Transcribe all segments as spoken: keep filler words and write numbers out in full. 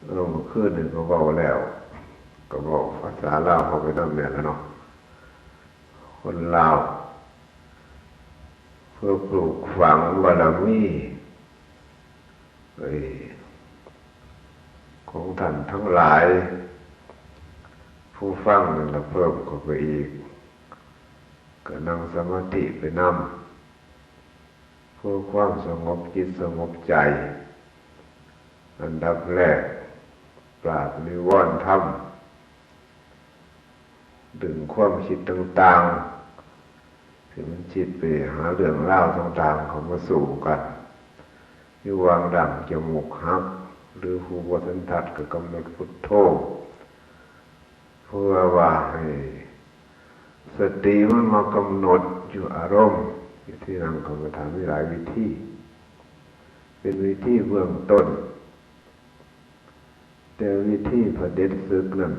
เออ เมื่อคืนนี่ก็เว้าแล้ว ก็เว้าภาษาลาวเข้าไปนำแหน่ล่ะเนาะ คนลาว เพื่อปลูกฝังบารมี เอ้ย ของท่านทั้งหลาย ผู้ฟังนั่นล่ะเพิ่มเข้าไปอีก ก็นั่งสมาธิไปนำ เพื่อความสงบจิตสงบใจ อันดับแรก ปราบนิวรณ์ธรรม ดึงความคิดต่างๆ ที่มันคิดไปหาเรื่องราวต่างๆ เข้ามาสู่กัน อยู่วางดั้งจมูกหัก หรือผู้บ่สันทัดก็กำหนดพุทโธ เพื่อว่าให้สติมันมากำหนดอยู่อารมณ์ วิธีนั่งกรรมฐานมีหลายวิธี เป็นวิธีเบื้องต้น แต่วิธีเผด็จศึกนั่น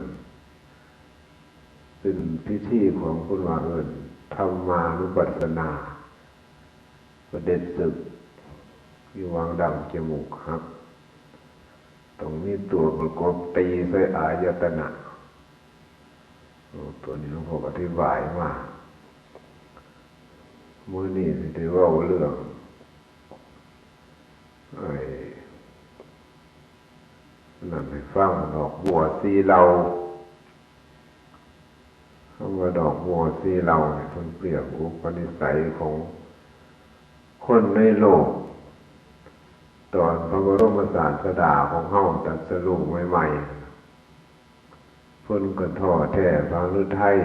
เป็นพิธีของคนว่าเอิ้นธรรมานุปัสสนา เผด็จศึก อยู่วางดั้งจมูกหัก ต้องมีตัวประกบตีใส่อายตนะ โอ้ ตัวนี้หลวงพ่ออธิบายมา มื้อนี้สิได้เว้าเรื่อง ไอ้ นั่นให้ฟัง ดอกบัวสีเหล่า คำว่าดอกบัวสีเหล่านี่ เพิ่นเปรียบอุปนิสัยของคนในโลก ตอนพระบรมศาสดาของเฮาตรัสรู้ใหม่ๆ เพิ่นก็ท้อแท้พระฤทัย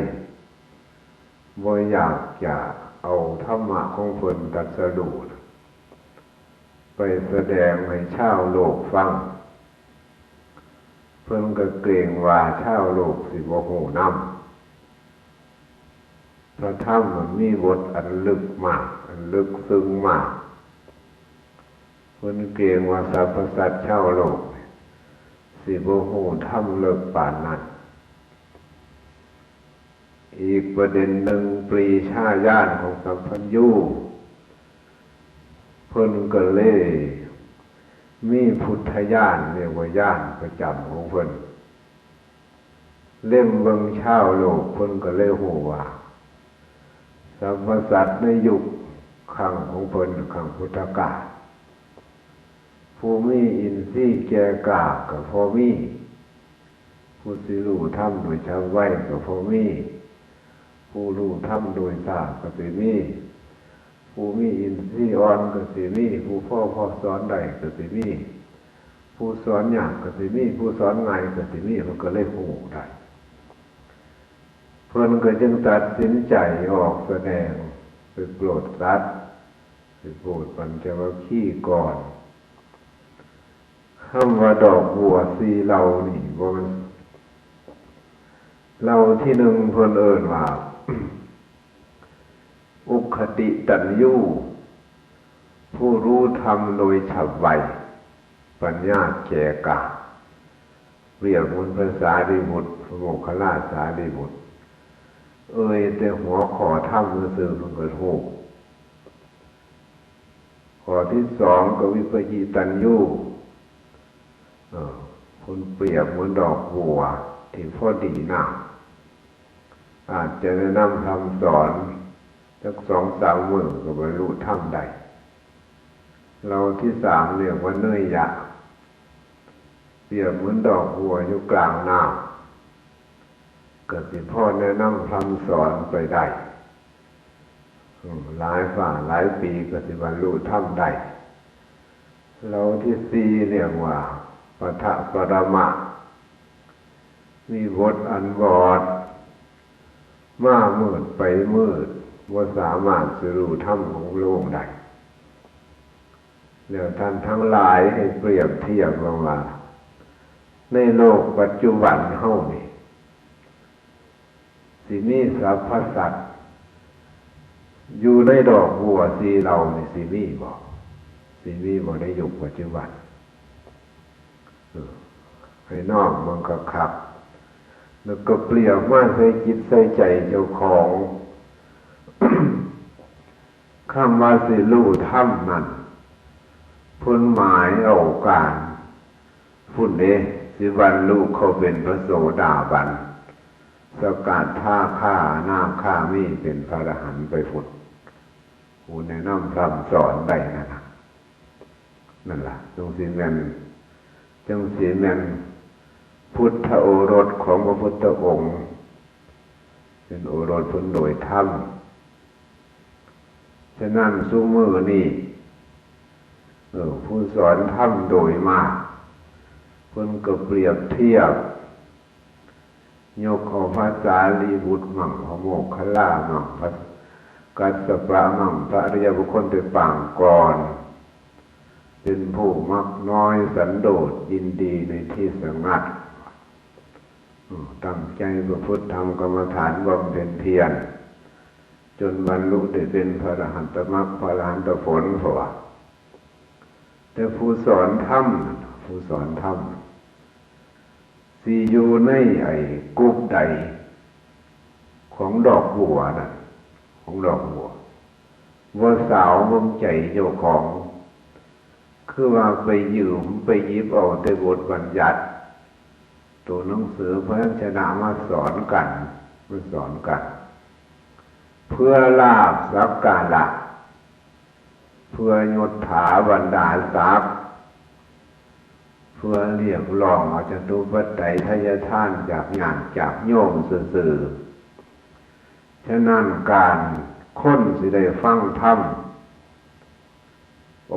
บ่อยากจะเอาธรรมะของเพิ่นตรัสรู้น่ะ ไปแสดงให้ชาวโลกฟัง เพิ่นก็เกรงว่าชาวโลกสิบ่ฮู้นำ พระธรรมมันมีบทอันลึกมาก อันลึกซึ้งมาก เพิ่นเกรงว่าสรรพสัตว์ชาวโลก สิบ่ฮู้ธรรมเลิกปานนั้น อีกประเด็นหนึ่ง ปรีชาญาณของสัพพัญญู เพิ่นก็เลยมีพุทธญาณ เรียกว่าญาณประจำของเพิ่น เล็งเบิ่งชาวโลก เพิ่นก็เลยฮู้ว่า สรรพสัตว์ในยุคครั้งของเพิ่น ครั้งพุทธกาล ผู้มีอินทรีย์แก่กล้าก็พอมี ผู้สิรู้ธรรมโดยฉับไวก็พอมี ผู้รู้ธรรมโดยช้าก็สิมี ผู้มีอินทรีย์อ่อนก็สิมี ผู้พอพอสอนได้ก็สิมี ผู้สอนยากก็สิมี ผู้สอนง่ายก็สิมี มันก็เลยฮู้ได้ เพิ่นก็จึงตัดสินใจออกแสดง ไปโปรดสัตว์ ไปโปรดปัญจวัคคีย์ก่อน คำว่าดอกบัวสีเหล่านี่ บ่แม่น เหล่าที่หนึ่งเพิ่นเอิ้นว่า อุคติตัญญู ผู้รู้ธรรมโดยฉับไว ปัญญาแก่กล้า เปรียบเหมือนพระสารีบุตร พระโมคคัลลาสารีบุตร เอ่ยแต่หัวข้อธรรมซื่อๆ มันก็ฮู้ ข้อที่สองก็วิปยิตัญญู เออ เพิ่นเปรียบเหมือนดอกบัวที่พอดีน้ำ อาจจะแนะนำธรรมสอนจักสองสามมื้อก็บรรลุธรรมได้ เหล่าที่สามเรียกว่าเนยยะ เปรียบเหมือนดอกบัวอยู่กลางน้ำ ก็สิพอแนะนำธรรมสอนไปได้ อืม หลายฟ้าหลายปีก็สิบรรลุธรรมได้ เหล่าที่สี่เรียกว่าปทะปรมะ มีบทอันบอด มามืดไปมืด บ่สามารถสิรู้ธรรมของพระองค์ได้ แล้วท่านทั้งหลายให้เปรียบเทียบว่า ในโลกปัจจุบันเฮานี่ สิมีสรรพสัตว์ อยู่ในดอกบัวสีเหล่านี่สิมีบ่ สิมีบ่ในยุคปัจจุบัน เออ ให้น้อมมันคักๆ แล้วก็เปรียบมาใส่จิตใส่ใจเจ้าของ คำว่าสิรู้ธรรมนั่น เพิ่นหมายเอาการ พุ้นเด้ สิบรรลุเข้าเป็นพระโสดาบัน สกทาคาอนาคามีเป็นพระอรหันต์ไปพุ้น ผู้แนะนำพร่ำสอนได้นั่นนะ นั่นล่ะ จังสิแม่น จังสิแม่นพุทธโอรสของพระพุทธองค์ เป็นโอรสเพิ่นโดยธรรม ฉะนั้นซุมื้อนี้ เออ ผู้สอนธรรมโดยมาก เพิ่นก็เปรียบเทียบ ยกเอาพระสารีบุตรมั่ง พระโมคคัลลามั่ง พระกัสสปะมั่ง พระอริยบุคคลแต่ปางก่อน เป็นผู้มักน้อยสันโดษ ยินดีในที่สงัด อืม ตั้งใจประพฤติธรรมกรรมฐานบำเพ็ญเพียร จนบรรลุได้เป็นพระอรหันตมรรค พระอรหันตผล เพราะว่า แต่ผู้สอนธรรมน่ะ ผู้สอนธรรม สิอยู่ในไอ้กรุบใด ของดอกบัวน่ะ ของดอกบัว บ่สาวเบิ่งใจเจ้าของ คือว่าไปยืม ไปหยิบเอาแต่บทบัญญัติ ตัวหนังสือพยัญชนะมาสอนกัน มาสอนกัน เพื่อลาภสักการะ เพื่อยศถาบรรดาศักดิ์ เพื่อเรียกร้องเอาจตุปัจจัยทายทานจากญาติจากโยมซื่อๆ ฉะนั้นการคนสิได้ฟังธรรม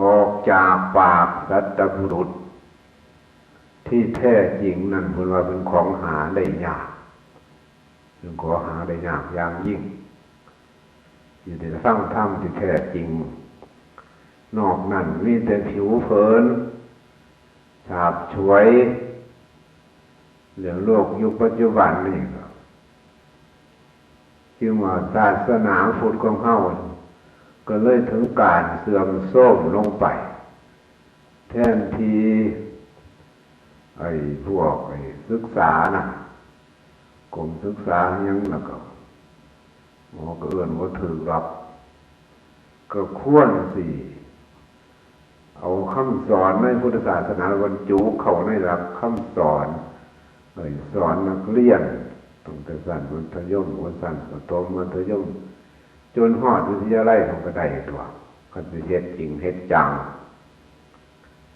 ออกจากปากสัตบุรุษ ที่แท้จริงนั่นเพิ่นว่าเป็นของหาได้ยาก เป็นของหาได้ยากอย่างยิ่ง สิได้ฟังธรรมที่แท้จริง นอกนั้นมีแต่ผิวเผิน ฉาบฉวย เรื่องโลกยุคปัจจุบันนี่ก็ จึงว่าศาสนาพุทธของเฮาก็เลยถึงการเสื่อมโทรมลงไป แทนที่ไอ้พวกไอ้ศึกษาน่ะ กรมศึกษาหยังล่ะก็ หมอก็เอิ้นบ่ถูกดอก ก็ควรสิ เอาคำสอนในพุทธศาสนาบรรจุเข้าในหลักคำสอน เอ้ย สอนนักเรียน ตั้งแต่ชั้นมัธยม หัวชั้นประถม มัธยม จนฮอดวิทยาลัย เขาก็ได้ตัว คันสิเฮ็ดจริงเฮ็ดจัง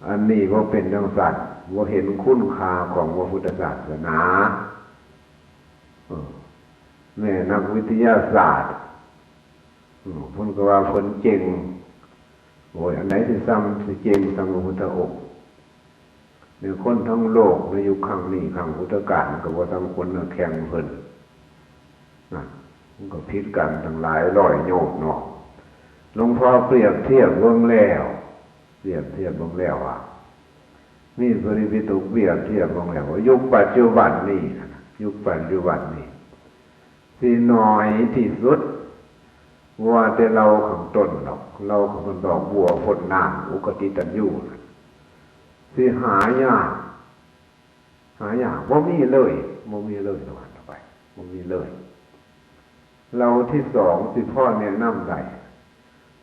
อันนี้บ่เป็นจังซั่น บ่เห็นคุณค่าของพระพุทธศาสนา เออ แม่นักวิทยาศาสตร์ อืม เพิ่นก็ว่าเพิ่นเจ๋ง โอ้ย อันไหนสิส่ำ สิเจ๋งส่ำพระพุทธองค์ ในคนทั้งโลก ในยุคครั้งนี้ ครั้งพุทธกาล ก็บ่ส่ำคนแข่งเพิ่น นั่น มันก็ผิดกันตั้งหลายร้อยโยชน์เนาะ หลวงพ่อเปรียบเทียบเบิ่งแล้ว เปรียบเทียบเบิ่งแล้วว่า มีปริปิฎกเปรียบเทียบเบิ่งแล้วว่า ยุคปัจจุบันนี้นะ ยุคปัจจุบันนี้ สิน้อยที่สุด ว่าแต่เหล่าข้างต้นดอก เหล่าข้างต้นดอกบัวพ่นน้ำ อุคติตัญญูน่ะ สิหายาก หายาก บ่มีเลย บ่มีเลย ว่าไป บ่มีเลย เหล่าที่สองสิพอแนะนำได้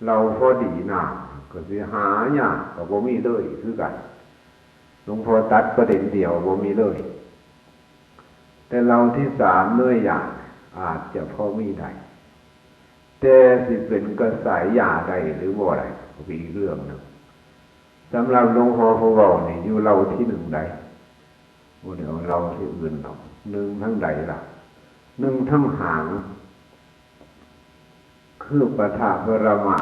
เหล่าพอดีน้ำก็สิหายาก ก็บ่มีเลยคือกัน หลวงพ่อตัดประเด็นเดียว บ่มีเลย แต่เหล่าที่สามเนื้อหยาบอาจจะพอมีได้ แต่สิเป็นกระแสยาได้หรือบ่ได้ ก็เป็นอีกเรื่องหนึ่ง สำหรับหลวงพ่อผู้เว้านี่อยู่เหล่าที่หนึ่งได้ บ่ได้เอาเหล่าที่อื่นดอก หนึ่งทั้งใดล่ะ หนึ่งทั้งหาง คือปะทะปรมะ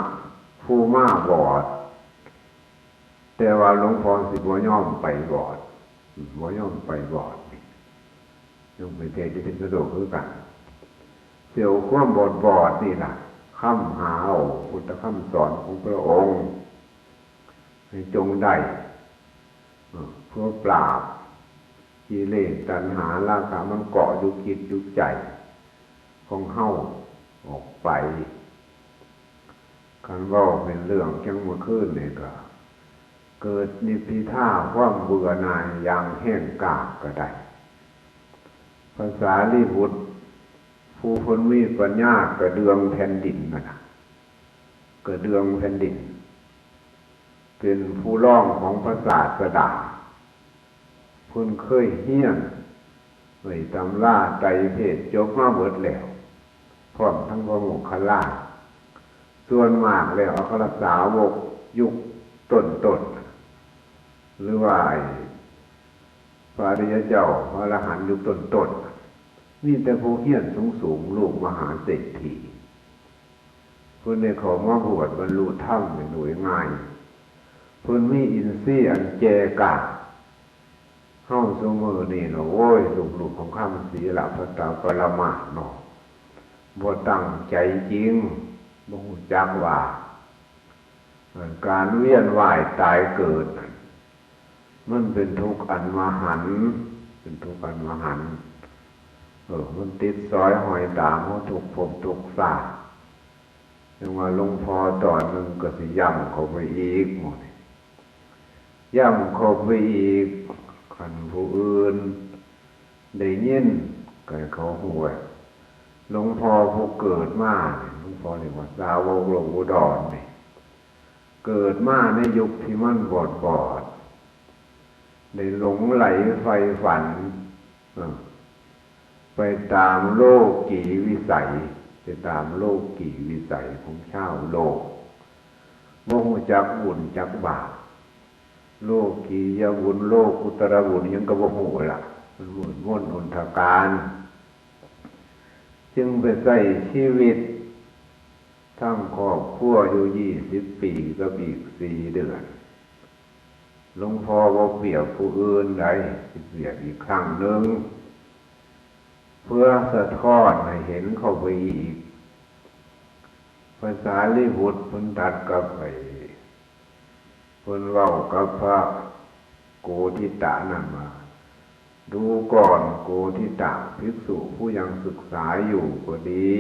ผู้มาบอด แต่ว่าหลวงพ่อสิบ่ยอมไปบอด บ่ยอมไปบอด ยังไปเทศน์ที่พิษณุโลกคือกัน เสี่ยวความบอดบอดนี่ล่ะ ค้ำหาเอาพุทธคำสอนของพระองค์ ให้จงได้ เอ่อ เพื่อปราบกิเลสตัณหาราคะมันเกาะอยู่จิตอยู่ใจของเฮาออกไป คันเว้าเป็นเรื่องจังเมื่อคืนนี่ก็ เกิดนิพพิทาความเบื่อหน่ายอย่างแห้งกล้าก็ได้ พระสารีบุตร ผู้เพิ่นมีปัญญากระเดื่องแผ่นดินนั่นน่ะ กระเดื่องแผ่นดิน เป็นผู้รองของพระศาสดา พ พิ่นเคยเฮียน ไอ้ตำราไตรเพทย์จบมาเบิดแล้ว พร้อมทั้งพระโมคคัลลา ส่วนมากแล้วอัครสาวกยุคต้นๆ หรือว่าไอ้พระอริยเจ้า พระอรหันต์ยุคต้นๆ มีแต่ผู้เฮียนสูงๆ ลูกมหาเศรษฐี เพิ่นได้เข้ามาบวชบรรลุธรรมได้โดยง่าย เพิ่นมีอินทรีย์อันแก่กล้า เฮาซุมื้อนี้เนาะ โอ้ย ลูบๆ คำๆ ศีลพัตตปรามาสเนาะ บ่ตั้งใจจริง บ่ฮู้จักว่า เอ่อ การเวียนว่ายตายเกิดนั่น มันเป็นทุกข์อันมหันต์ เป็นทุกข์อันมหันต์ เออ มันติดสอยห้อยตามเฮาทุกภพทุกชาติ จั่งว่าหลวงพ่อตอนหนึ่งก็สิย้ำเข้าไปอีกหมด ย้ำเข้าไปอีก คันผู้อื่นได้ยินก็ให้เขาฮู้ว่า หลวงพ่อผู้เกิดมานี่ หลวงพ่อเรียกว่าสาวกหลวงอุดรนี่ เกิดมาในยุคที่มันบอดบอด ได้หลงใหลใฝ่ฝัน เออ ไปตามโลกีวิสัย ไปตามโลกีวิสัยของชาวโลก บ่ฮู้จักบุญจักบาป โลกียบุญ โลกุตตรบุญหยังก็บ่ฮู้ล่ะ มันมืดมนอนทการ จึงไปใช้ชีวิตทั้งครอบครัวอยู่ยี่สิบปีกับอีกสี่เดือน หลวงพ่อบ่เปรียบผู้อื่นใด สิเปรียบอีกครั้งหนึ่ง เพื่อสะท้อนให้เห็นเข้าไปอีก พระสารีบุตรเพิ่นตรัสกับไอ้ เพิ่นเว้ากับพระโกฏิตะนั่นว่า ดูก่อนโกฏิตะ ภิกษุผู้ยังศึกษาอยู่ก็ดี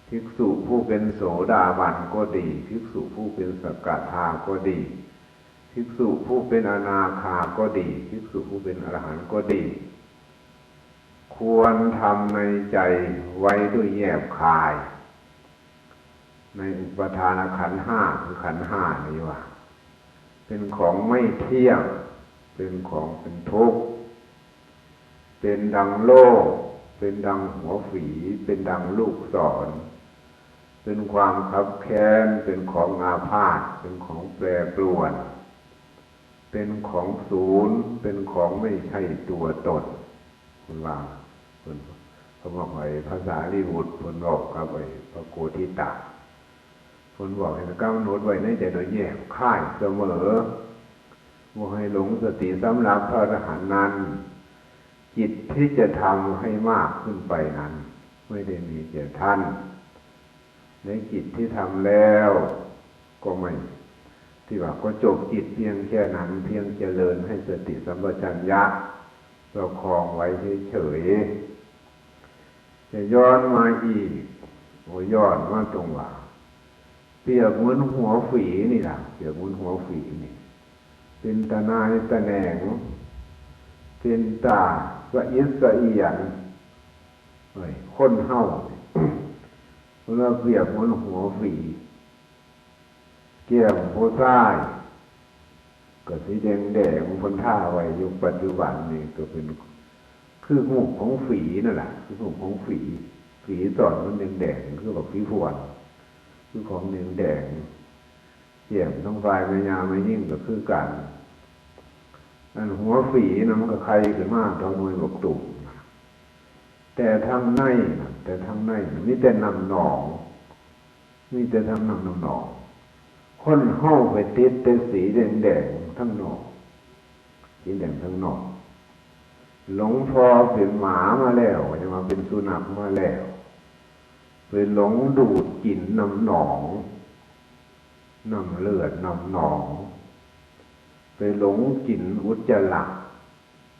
ภิกษุผู้เป็นโสดาบันก็ดี ภิกษุผู้เป็นสกทาก็ดี ภิกษุผู้เป็นอนาคาก็ดี ภิกษุผู้เป็นอรหันต์ก็ดี ควรทำในใจไว้ด้วยแยบคาย ในอุปาทานขันธ์ห้า คือขันธ์ห้านี่ว่า เป็นของไม่เที่ยง เป็นของเป็นทุกข์ เป็นดังโล่ เป็นดังหัวฝี เป็นดังลูกศร เป็นความคับแค้น เป็นของอาพาธ เป็นของแปรปรวน เป็นของศูนย์ เป็นของไม่ใช่ตัวตน เพิ่นว่า เพิ่น เพิ่นบอกไว้ พระสารีบุตร เพิ่นบอกกับไอ้พระโกฏิตะ เพิ่นบอกให้กำหนดไว้ในใจโดยแยบคายเสมอ บ่ให้หลงสติ สำหรับพระอรหันต์นั้น จิตที่จะทำให้มากขึ้นไปนั้น ไม่ได้มีแก่ท่าน ในจิตที่ทำแล้วก็ไม่ ที่ว่าก็จบจิตเพียงแค่นั้น เพียงเจริญให้สติสัมปชัญญะประคองไว้เฉยๆ จะย้อนมาอีก โอ้ย้อนมาตรงว่า เปรียบเหมือนหัวฝีนี่ล่ะ เปรียบเหมือนหัวฝีนี่ เป็นตาหน่ายตาแหน่ง เป็นตาสะอิดสะเอียน เฮ้ย คนเฮา เพิ่นว่าเปรียบเหมือนหัวฝี แก้มผู้ชาย ก็สีแดงๆ เพิ่นทาไว้อยู่ปัจจุบันนี่ก็เป็น คือรูปของฝีนั่นล่ะ คือรูปของฝี ฝีตอนมันแดงๆ คือบักฝีพวน คือของแดงๆ แก้มทั้งฝ่ายแม่ย่าแม่ยิ่งก็คือกัน อันหัวฝีนะมันก็ไข่ขึ้นมาเท่าหน่วยบักตุ่ม แต่ทางในน่ะ แต่ทางในน่ะมีแต่น้ำหนอง มีแต่ทางน้ำน้ำหนอง คนเฮาไปติดแต่สีแดงๆ ทางนอก สีแดงทางนอก หลวงพ่อเป็นหมามาแล้ว จะมาเป็นสุนัขมาแล้ว ไปหลงดูดกินน้ำหนอง น้ำเลือดน้ำหนอง ไปหลงกินอุจจาระ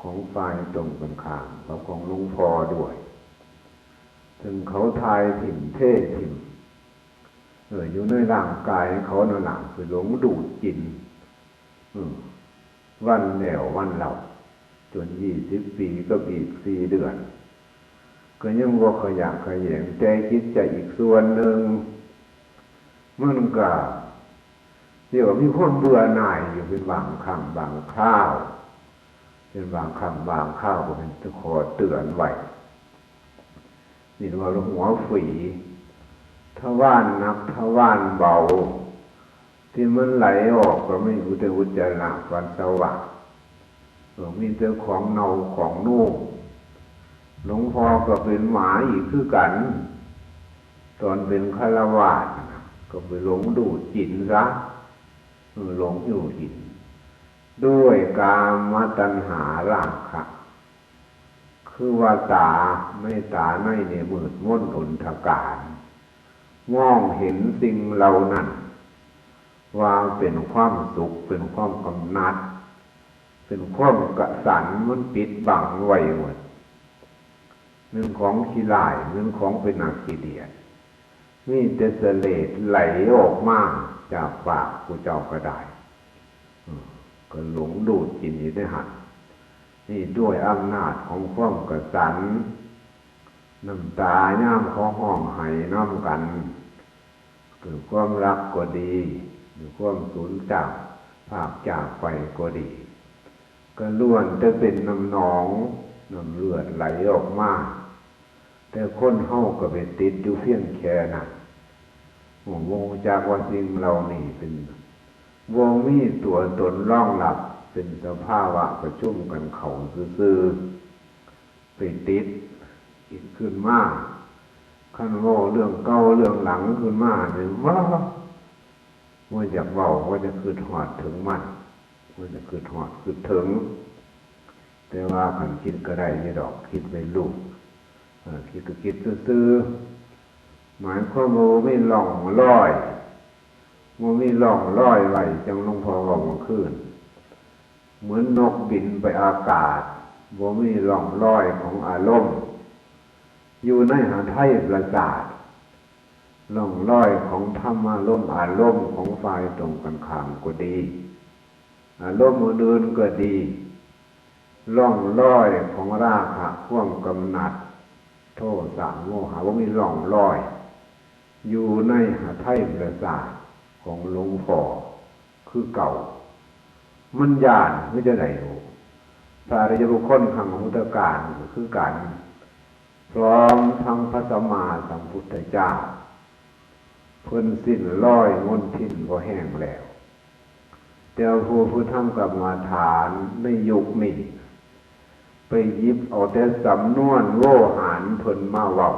ของฝ่ายตรงกันข้ามกับของหลวงพ่อด้วย ถึงเขาทายถิ่มเทถิ่ม เออ อยู่ในร่างกายเขานั่นล่ะ ไปหลงดูดกิน อืม วันแล้ววันเล่า จนยี่สิบปีกับอีกสี่เดือน ก็ยังบ่ขยักขยแยง แต่จิตใจอีกส่วนหนึ่ง มันก็เรียกว่ามีความเบื่อหน่ายอยู่เป็นบางครั้งบางคราว ไป เป็นบางครั้งบางคราวก็เป็นข้อเตือนไว้ นี่ว่าหัวฝี ทวารหนักทวารเบา ที่มันไหลออกก็มีแต่อุจจาระปัสสาวะ เออ มีแต่ของเน่าของนุ่ง หลวงพ่อก็เป็นหมาอีกคือกัน ตอนเป็นฆราวาสก็ไปหลงดูดกินซะ เออ หลงอยู่กิน ด้วยกามตัณหาราคะ คือว่าตาในตาในเนี่ยมืดมนอนทการ มองเห็นสิ่งเหล่านั้น ว่าเป็นความสุข เป็นความกำหนัด เป็นความกระสัน มันปิดบังไว้หมด เรื่องของขี้ร้าย เรื่องของเป็นนาขี้เดียด มีแต่เสลดไหลออกมาจากปากผู้เจ้าก็ได้ อืม ก็หลงดูดกินอยู่ในหัน นี่ด้วยอำนาจของความกระสัน น้ำตายามเขาห้องไห้นำกัน คือความรักก็ดี หรือความสูญจากพรากจากไปก็ดี ก็ล้วนแต่เป็นน้ำหนอง น้ำเลือดไหลออกมา แต่คนเฮาก็ไปติดอยู่เพียงแค่นั้น บ่ฮู้จักว่าสิ่งเหล่านี้เป็น บ่มีตัวตนรองรับ เป็นสภาวะประชุมกันเข้าซื่อๆ ไปติดอีกขึ้นมา คันเว้าเรื่องเก่าเรื่องหลังขึ้นมาเนี่ย ว้า บ่อยากเว้า บ่อยากคิดฮอดถึงมัน บ่อยากคิดฮอดคิดถึง แต่ว่าคันคิดก็ได้อยู่ดอก คิดเป็นลูก เออ คิดก็คิดซื่อๆ หมายความว่าบ่มีร่องรอย บ่มีร่องรอยไว้ จังหลวงพ่อเว้าเมื่อคืน เหมือนนกบินไปอากาศ บ่มีร่องรอยของอารมณ์ อยู่ในหทัยประสาท ร่องรอยของธรรมารมณ์ อารมณ์ของฝ่ายตรงกันข้ามก็ดี อารมณ์อื่นๆก็ดี ร่องรอยของราคะ ความกำหนัด โทสะ โมหะ บ่มีร่องรอย อยู่ในหทัยประสาทของหลวงพ่อคือเก่า มันย้านคือจั่งใด๋ พระอริยบุคคลครั้งพุทธกาลก็คือกัน พร้อมทั้งพระสัมมาสัมพุทธเจ้า เพิ่นสิ้นรอยมลทินบ่แห้งแล้ว แต่ผู้ ผู้ทำกรรมฐานในยุคนี้ ไปหยิบเอาแต่สำนวนโวหารเพิ่นมาเว้า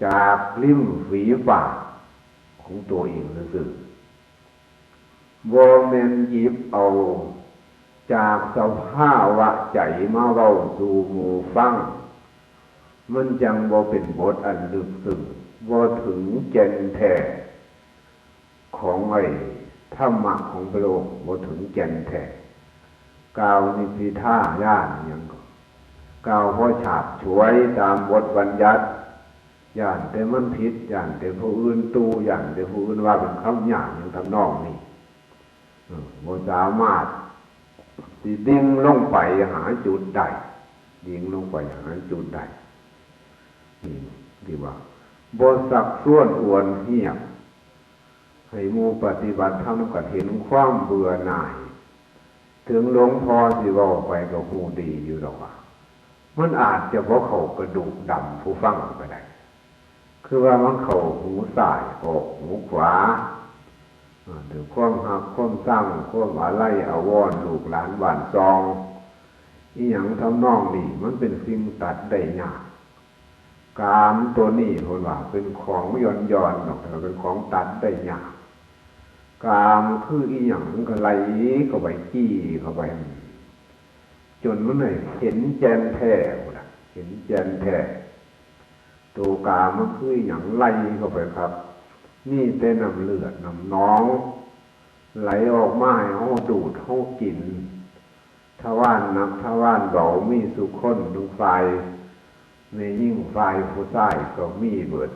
จากริมฝีปากของตัวเองซื่อๆ บ่แม่นหยิบเอาจากสภาวะใจมาเว้าสู่หมู่ฟัง มันจังบ่เป็นบทอันลึกซึ้ง บ่ถึงแก่นแท้ของไอ้ธรรมะของพระองค์ บ่ถึงแก่นแท้ กล่าวนิพพิทายานหยังก็ กล่าวพอฉาบฉวยตามบทบัญญัติ ย้านแต่มันผิด ย้านแต่ผู้อื่นตู่ ย้านแต่ผู้อื่นว่าเป็นคำหยาบหยังทำนองนี้ เออ บ่สามารถสิดิ่งลงไปหาจุดใด ดิ่งลงไปหาจุดใด นี่ที่ว่า บ่ซักซ้วนอวนเฮียบ ให้หมู่ปฏิบัติธรรมก็เห็นความเบื่อหน่าย ถึงหลวงพ่อสิเว้าไปก็ฮู้ดีอยู่ดอกว่า มันอาจจะบ่เข้ากระดูกดำผู้ฟังก็ได้ คือว่ามันเข้าหูซ้ายออกหูขวา อ่า ด้วยความฮักความซัง ความอาลัยอาวรณ์ลูกหลานบ้านซอง อีหยังทำนองนี้ มันเป็นสิ่งตัดได้ยาก กามตัวนี้เพิ่นว่าเป็นของหย่อนๆ ดอก แต่ว่าเป็นของตัดได้ยาก กามคืออีหยังมันก็ไหลเข้าไป จี้เข้าไป จนมันได้เห็นแจ่มแท้พุ้นน่ะ เห็นแจ่มแท้ ตัวกามมันคืออีหยัง ไหลเข้าไปครับ มีแต่น้ำเลือดน้ำหนอง ไหลออกมาให้เฮาดูดเฮากิน ทวารหนักทวารเบามีสู่คน ทั้งฝ่ายแม่หญิงฝ่ายผู้ชายก็มีเบิด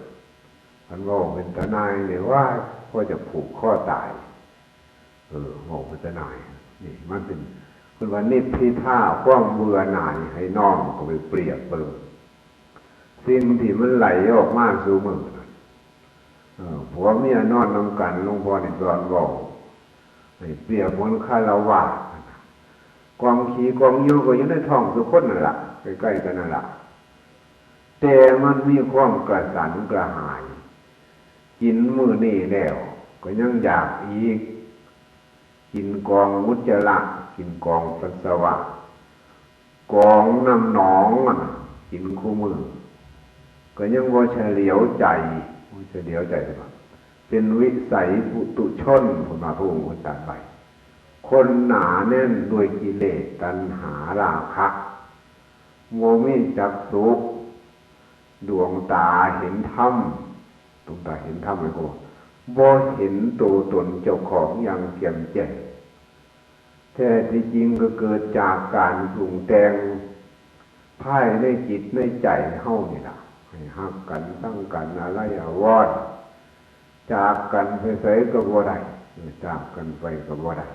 คันเว้าเป็นตาหน่ายนี่ ว้าย พอจะผูกคอตาย เออ เว้าเป็นตาหน่าย นี่มันเป็น เพิ่นว่านิพพิทา ความเบื่อหน่าย ให้น้อมเข้าไปเปรียบเบิ่ง สิ่งที่มันไหลออกมาสู่มื้อนั้น เออ ผัวเมียนอนนำกัน หลวงพ่อนี่สอนเว้า ให้เปรียบเหมือนฆราวาส กองขี้กองเยี่ยวก็อยู่ในท้องทุกคนนั่นล่ะ ใกล้ๆกันนั่นล่ะ แต่มันมีความกระสันกระหาย กินมื้อนี้แล้ว ก็ยังอยากอีก กินกองอุจจาระ กินกองปัสสาวะ กองน้ำหนองอะนะ กินคู่มื้อ ก็ยังบ่เฉลียวใจ บ่เฉลียวใจเลยว่า เป็นวิสัยปุถุชน พุทธะพระองค์ตรัสไว้ คนหนาแน่นด้วยกิเลส ตัณหา ราคะ บ่มีจักษุ ดวงตาเห็นธรรม ดวงตาเห็นธรรมเลยก็บ่เห็นตัวตนเจ้าของอย่างแจ่มแจ้ง แท้ที่จริงก็เกิดจากการปรุงแต่งภายในจิตในใจเฮานี่ล่ะ ให้ฮักกัน ซังกัน อาลัยอาวรณ์ จากกันไปไสก็บ่ได้ เออ จากกันไปก็บ่ได้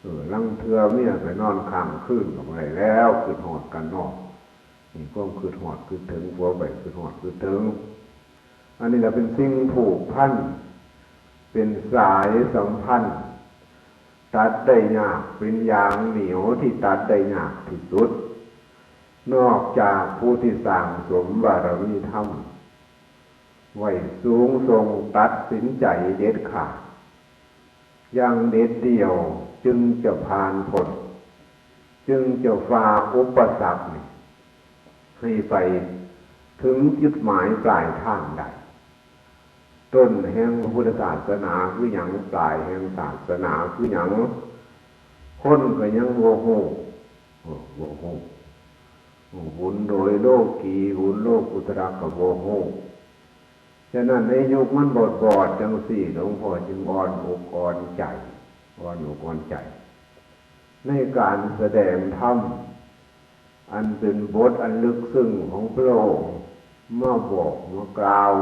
เออ ลางเทื่อเมียไปนอนค้างคืนก็บ่ได้แล้ว คิดฮอดกันเนาะ นี่ความคิดฮอดคิดถึง ผัวไปคิดฮอดคิดถึง อันนี้ล่ะเป็นสิ่งผูกพัน เป็นสายสัมพันธ์ ตัดได้ยาก เป็นยางเหนียวที่ตัดได้ยากที่สุด นอกจากผู้ที่สั่งสมบารมีธรรมไว้สูงส่ง ตัดสินใจเด็ดขาด อย่างเด็ดเดี่ยว จึงจะผ่านพ้น จึงจะฝ่าอุปสรรคนี่ให้ไปถึงจุดหมายปลายทางได้ ต้นแห่งพระพุทธศาสนาคือหยัง ปลายแห่งศาสนาคือหยัง คนก็ยังบ่ฮู้ เออ บ่ฮู้ บุญโดยโลกี บุญโลกุตระก็บ่ฮู้ ฉะนั้นในยุคมันบอดๆ จังซี้ หลวงพ่อจึงอ่อนอกอ่อนใจ อ่อนอกอ่อนใจ ในการแสดงธรรม อันเป็นบทอันลึกซึ้งของพระองค์ มาบอกมากล่าว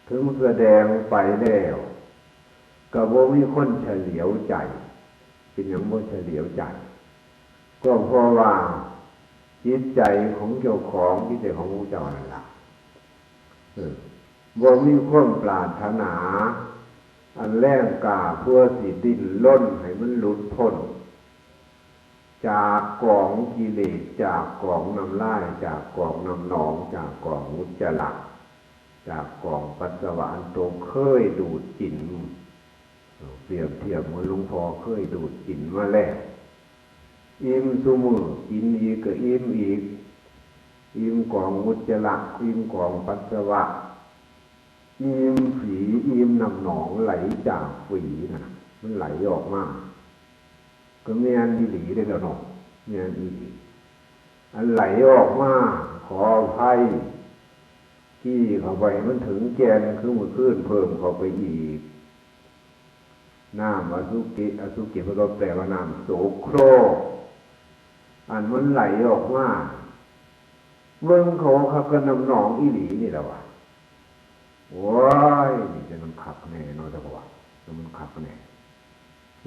ถึงแสดงไปแล้ว ก็บ่มีคนเฉลียวใจ เป็นหยังบ่เฉลียวใจ ก็เพราะว่าจิตใจของเจ้าของ จิตใจของพระเจ้านั่นล่ะ เออ บ่มีความปรารถนา อันแรงกล้าเพื่อสิดิ้นรนให้มันหลุดพ้น จากกองกิเลส จากกองน้ำลาย จากกองน้ำหนอง จากกองอุจจาระ จากกองปัสสาวะอันตัวเคยดูดกิน เปรียบเทียบเหมือนหลวงพ่อเคยดูดกินมาแล้ว อิ่มซุมื้อ กินอีกก็อิ่มอีก อิ่มกองอุจจาระ อิ่มกองปัสสาวะ อิ่มฝี อิ่มน้ำหนองไหลจากฝีน่ะ มันไหลออกมา ก็แม่นอีหลีเด้อเนาะ แม่นอีหลี อันไหลออกมา ขออภัย กี้เข้าไปมันถึงแก่นคือมื้อคืน เพิ่มเข้าไปอีก น้ำอสุจิ อสุจิเพิ่นก็แปลว่าน้ำโสโครก อันมันไหลออกมา เบิ่งเขาคักก็น้ำหนองอีหลีนี่แหละวะ โอ้ย นี่จะมันคักแน่เนาะ เจ้าของว่า จะมันคักแน่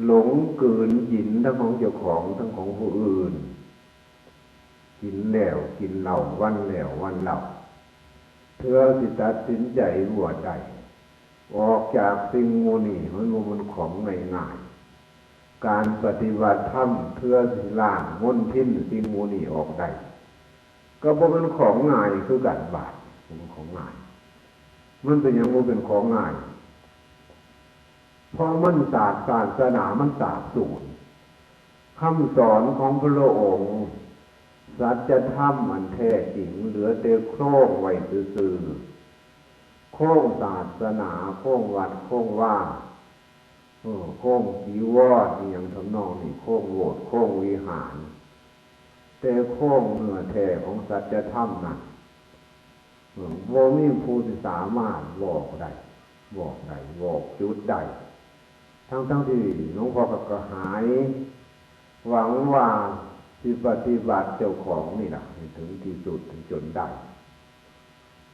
หลงกลืนกินทั้งของเจ้าของทั้งของผู้อื่น กินแล้วกินเล่าวันแล้ววันเล่า เทื่อสิตัดสินใจบวชได้ ออกจากสิ่งหมู่นี้มันบ่แม่นของง่ายๆ การปฏิบัติธรรมเทื่อสิล้างมลทินสิ่งหมู่นี้ออกได้ ก็บ่แม่นของง่ายคือกันบาด บ่แม่นของง่าย มันเป็นหยังบ่เป็นของง่าย เพราะมันสาบ ศาสนามันสาบสูญ คำสอนของพระองค์ สัจธรรมอันแท้จริงเหลือแต่โครงไว้ซื่อๆ โครงศาสนา โครงวัด โครงวา เออ โครงจีวร อีหยังทำนองนี้ โครงโบสถ์ โครงวิหาร แต่โครงเนื้อแท้ของสัจธรรมนั้น เออ บ่มีผู้ที่สามารถบอกได้ บอกได้ บอกจุดได้ ทั้งๆ ที่หลวงพ่อก็กระหาย หวังว่าสิปฏิบัติเจ้าของนี่ล่ะ ให้ถึงที่สุด ถึงจนได้